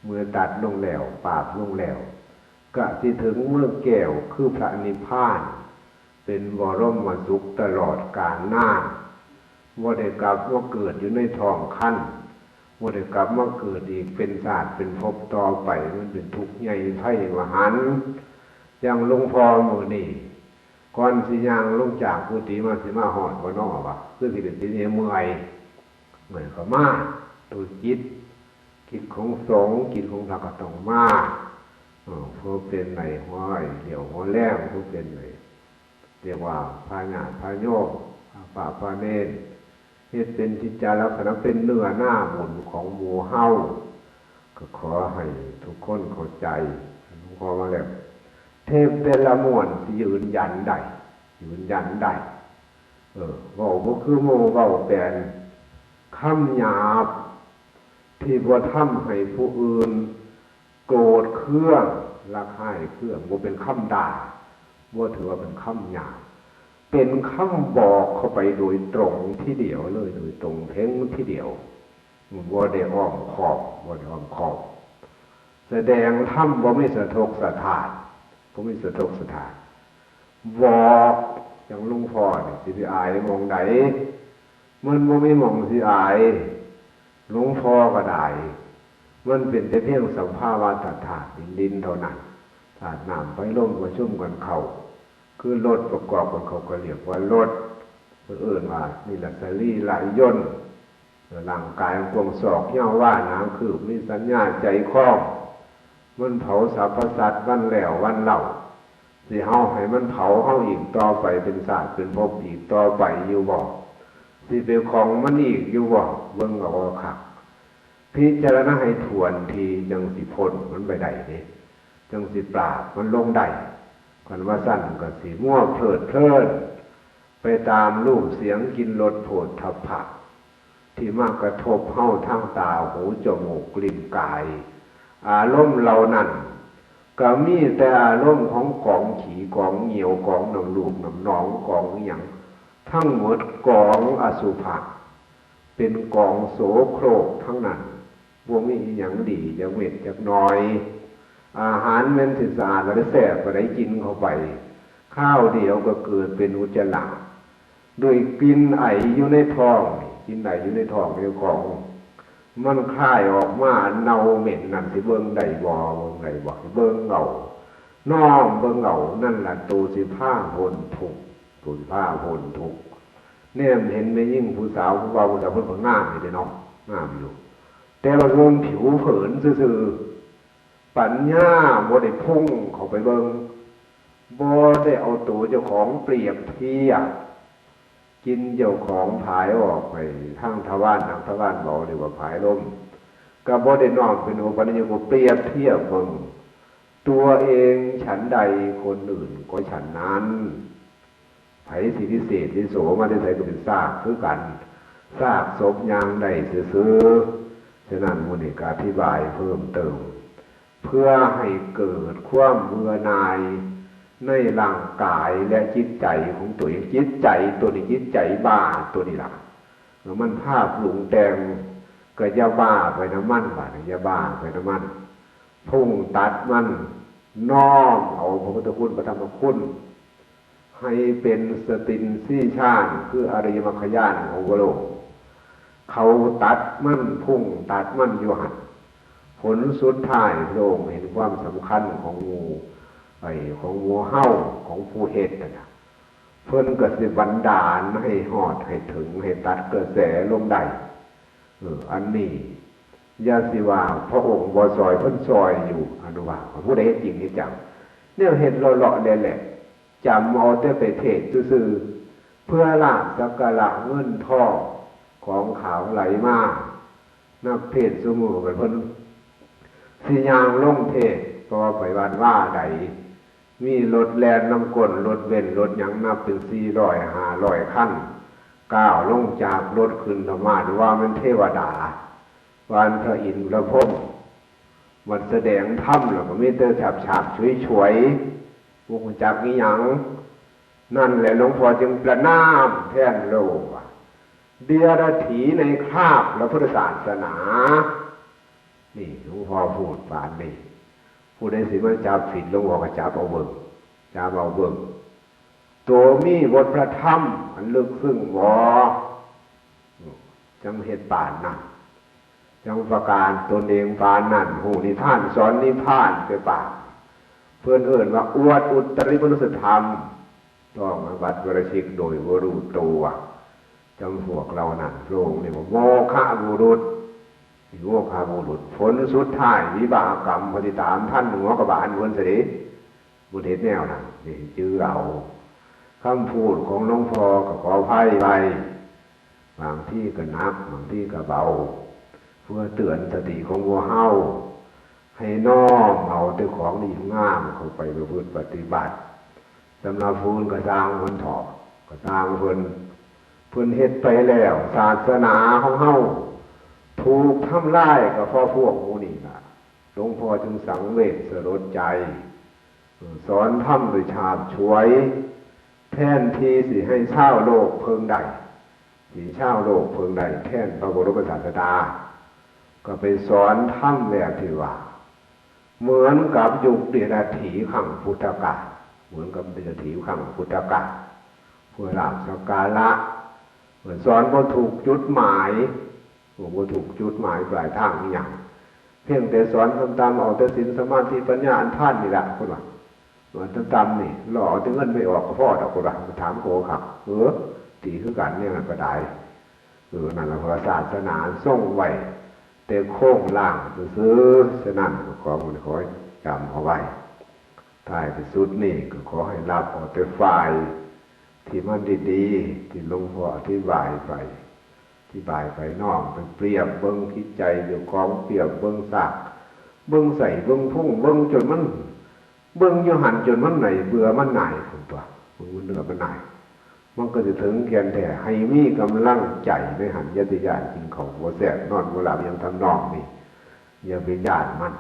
เมื่อตัดลงแล้ว ปราบลงแล้ว ก็สิถึงเมืองแก้ว คือพระนิพพาน เป็นบรมสุขตลอดกาลนาน บ่ได้กลับมาเกิดอยู่ในท้องครรภ์ บ่ได้กลับมาเกิดอีกเป็นชาติเป็นภพต่อไป มันเป็นทุกข์ใหญ่ไพมหันต์ อย่างหลวงพ่อมื้อนี้ ก่อนสิย่างลงจากกุฏิมา สิมาฮอดบ่น้อวะ คือสิเป็นสิเมื่อย เมื่อยก็มา โดยกิจ กิจของสงฆ์ กิจของพระก็ต้องมา เออ ผู้เป็นไหนหัวเหลี่ยวหัวแรง ผู้เป็นไหน เรียกว่าพระญาติพระโยม พระป่าพระเณร เฮ็ดเป็นกิจจาลักษณะ เป็นเนื้อนาบุญของหมู่เฮา ก็ขอให้ทุกคนเข้าใจ หลวงพ่อว่าแล้ว เทพแต่ละม่วนสิยืนยันได้ ยืนยันได้ เออ เว้าบ่คือหมู่ เว้าแปลน คำหยาบ ที่บ่ทำให้ผู้อื่นโกรธเคือง ระคายเคือง บ่เป็นคำด่า บ่ถือว่าเป็นคำหยาบ เป็นคำบอกเข้าไปโดยตรงทีเดียวเลย โดยตรงเพ่งทีเดียว บ่ได้อ้อมค้อม บ่ได้อ้อมค้อม แสดงธรรมบ่มีสะทกสะท้าน บ่มีสะทกสะท้าน บอกอย่างหลวงพ่อนี่ สิไปอายหม่องใด มันบ่มีหม่องสิอาย หลวงพ่อก็ได้ มันเป็นแต่เพียงสภาวะธาตุ ธาตุดิน ดินเท่านั้น ธาตุน้ำ ไฟ ลม ประชุมกันเข้า คือรถประกอบกันเข้าก็เรียกว่ารถ เพิ่นเอิ้นว่านี่ล่ะสรีระยนต์ ร่างกายกว้างศอกยาววา หนาคืบ มีสัญญาใจครอง มันเผาสรรพสัตว์วันแล้ววันเล่า สิเฮาให้มันเผาเฮาอีกต่อไป เป็นชาติเป็นภพอีกต่อไปอยู่บ่ สิไปของมันอีกอยู่บ่ เบิ่งเอาคัก พิจารณาให้ถ้วนทีจังสิพ้นมันไปได้เด้ จังสิปราบมันลงได้ คันว่าซั่นก็สิมัวเพลิดเพลิน ไปตามรูปเสียงกลิ่นรสโผฏฐัพพะ ที่มากระทบเฮาทางตา หู จมูก ลิ้น กาย อารมณ์เหล่านั้น ก็มีแต่อารมณ์ของกองขี้ กองเหยี่ยว กองน้ำลูกน้ำหนอง กองอิหยัง ทั้งหมดกองอสุภะ เป็นกองโสโครกทั้งนั้น บ่มีอิหยังดีจักเม็ดจักหน่อย อาหารแม่นสิสะอาดและแซ่บปานใด กินเข้าไป คราวเดียวก็เกิดเป็นอุจจาระ ด้วยกลิ่นไออยู่ในท้องนี่ กลิ่นไออยู่ในท้องเจ้าของ มันคายออกมาเน่าเหม็นนั่น สิเบิ่งได้บ่ เบิ่งได้บ่ เบิ่งเอา น้อมเบิ่งเอา นั่นล่ะตัวสิพาพ้นทุกข์ ตัวสิพาพ้นทุกข์ แนมเห็นแม่หญิงผู้สาว ผู้บ่าวผู้สาว เพิ่นก็งามอยู่เด้เนาะ งามอยู่ แต่ว่าเบิ่งผิวเผินซื่อๆ ปัญญาบ่ได้พุ่งเข้าไปเบิ่ง บ่ได้เอาตัวเจ้าของเปรียบเทียบ กินเจ้าของผายออกไปทางทวาร ทางทวารเบาเรียกว่าผายลม ก็บ่ได้น้อมเป็นอุปนิยมเปรียบเทียบเบิ่ง ตัวเองฉันใดคนอื่นก็ฉันนั้น ไผสิวิเศษวิโสมาแต่ไสก็เป็นซากคือกัน ซากศพย่างได้ซื่อๆ ฉะนั้นมื้อนี้ก็อธิบายเพิ่มเติม เพื่อให้เกิดความเบื่อหน่ายในร่างกายและจิตใจของตัวเอง จิตใจตัวนี้ จิตใจบ้าตัวนี้ล่ะ แล้วมันพาปรุงแต่ง ก็อย่าบ้าไปนำมัน บาดนี้อย่าบ้าไปนำมัน พุ่งตัดมัน น้อมเอาพระพุทธคุณ พระธรรมคุณ ให้เป็นสตินสีชาญ คืออริยมรรคญาณของพระองค์ เขาตัดมัน พุ่งตัดมันอยู่หั่น ผลสุดท้ายพระองค์เห็นความสำคัญของหมู่ ไอ้ ของหมู่เฮา ของผู้เฮ็ดนั่นน่ะ เพิ่นก็สิบันดาลให้ฮอด ให้ถึง ให้ตัดกระแสลงได้ เออ อันนี้อย่าสิว่าพระองค์บ่ซอย เพิ่นซอยอยู่ อนุภาพ ผู้ใดเฮ็ดจริงเฮ็ดจัง แนวเฮ็ดเลาะๆแหละๆ จำเอาแต่ไปเทศน์ซื่อๆ เพื่อลาภสักการะ เงินทองของขาวไหลมา นักเทศน์ซุมื้อบัดเพิ่นสิย่างลงเทศน์ เพราะว่าไปวัดวาใด มีรถแล่นนำก้น รถเบนซ์ รถหยังนับเป็นสี่ร้อยห้าร้อยคัน ก้าวลงจากรถขึ้นธรรมาสน์ ว่าแม่นเทวดา ว่าแม่นพระอินทร์พระพรหม บัดแสดงธรรมแล้วก็มีแต่ฉาบๆ ฉวยๆ บ่ฮู้จักอีหยัง นั่นแหละหลวงพ่อจึงประณามแทนโลกว่า เดียรถีในคราบพระพุทธศาสนา นี่หลวงพ่อพูดปานนี้ ผู้ใดสิมาจับผิดหลวงพ่อก็จับเอาเบิ่ง จับเอาเบิ่ง ตัวมีบทพระธรรมอันลึกซึ้งบ่ จังเฮ็ดปานนั้น จังประกาศตนเองปานนั้น ฮู้นิพพาน สอนนิพพานไปปาน เพิ่นเอิ้นว่าอวดอุตริมนุสธรรม ต้องอาบัติปาราชิกโดยบ่รู้ตัว จำพวกเหล่านั้น พระองค์เรียกว่าโมฆะบุรุษ โมฆะบุรุษ ผลสุดท้ายวิบากกรรม ปฏิตามทันหัวกะบาลเพิ่นเสด็จ บ่เฮ็ดแนวนั้น นี่จื่อเอา คำพูดของหลวงพ่อก็ขออภัยไว้ บางทีก็หนัก บางทีก็เบา เพื่อเตือนสติของพวกเฮา ให้น้อมเอาแต่ของดีงามเข้าไปประพฤติปฏิบัติ สำหรับผู้อื่นก็ซ่างเพิ่นเถาะ ก็ซ่างเพิ่น เพิ่นเฮ็ดไปแล้ว ศาสนาของเฮาถูกทำลายก็เพราะพวกหมู่นี้ล่ะ หลวงพ่อจึงสังเวชสลดใจ สอนธรรมโดยฉาบฉวย แทนที่สิให้ชาวโลกเพิ่งได้ สิชาวโลกเพิ่งได้แทนพระบรมศาสดา ก็ไปสอนธรรมแบบที่ว่า เหมือนกับยุคเดรัจฉีครั้งพุทธกาล เหมือนกับเดรัจฉีครั้งพุทธกาล เพื่อลาภสักการะ เหมือนสอนบ่ถูกจุดหมาย บ่ถูกจุดหมายปลายทางอีหยัง เพียงแต่สอนตำๆ เอาแต่ศีลสมาธิปัญญาอันพันนี่แหละ เพิ่นว่า สอนตำๆ นี่ หล่อเอาแต่เงินไม่ออกก็พอดอก เพิ่นว่า ถามโกคัก เออ ดีคือกันเนี่ยมันก็ได้ เออ นั่นแหละ เพราะว่าศาสนาทรงไว้แต่โครงร่างซื่อๆ ฉะนั้นก็ขอ ขอให้จำเอาไว้ ท้ายที่สุดนี่ก็ขอให้รับเอาแต่ฝ่ายที่มันดีๆ ที่หลวงพ่ออธิบายไป อธิบายไป น้อมไปเปรียบเบิ่งจิตใจเจ้าของ เปรียบเบิ่งซาก เบิ่งไส้ เบิ่งพุง เบิ่งจนมัน เบิ่งอยู่หั่นจนมันไหนเบื่อมันหน่าย พุ้นตั๊ว เบิ่งมันเบื่อมันหน่าย มันก็สิถึงแก่นแท้ ให้มีกำลังใจในหั่น อย่าสิย้านกินข้าวบ่แซ่บ นอนบ่หลับ อย่างทำนองนี้ อย่าไปย้านมัน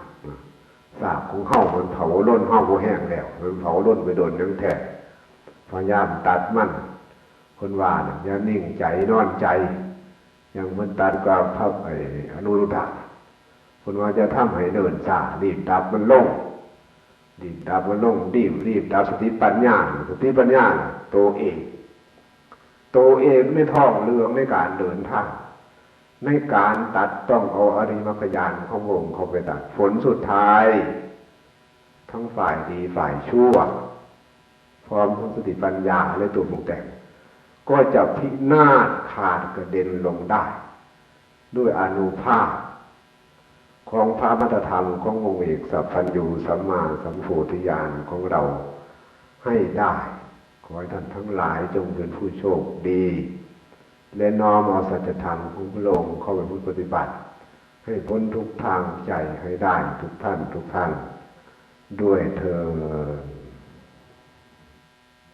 ซากของเฮามันเผาลนเฮาบ่แห้งแล้ว มันเผาลนไปโดนหยังแท้ พยายามตัดมัน เพิ่นว่าน่ะ อย่านิ่งใจนอนใจ อย่างเพิ่นตัดกับพระ ไอ้ อนุรุทธะ เพิ่นว่าจะทำให้เนิ่นช้า รีบดับมันลง รีบดับมันลง รีบ รีบดับสติปัญญา สติปัญญาน่ะ ตัวเอก ตัวเอกในท้องเรื่องในการเดินทาง ในการตัดต้องเอาอริยมรรคญาณของพระองค์เข้าไปตัด ผลสุดท้าย ทั้งฝ่ายดีฝ่ายชั่ว พร้อมทั้งสติปัญญาและตัวปรุงแต่ง ก็จะพินาศขาดกระเด็นลงได้ ด้วยอานุภาพของพระอมตะธรรมขององค์เอกสัพพัญญูสัมมาสัมโพธิญาณของเราให้ได้ ขอให้ท่านทั้งหลายจงเป็นผู้โชคดี และน้อมเอาสัจธรรมของพระองค์เข้าไปประพฤติปฏิบัติ ให้พ้นทุกข์ทางใจให้ได้ทุกท่านทุกท่าน ด้วยเทอ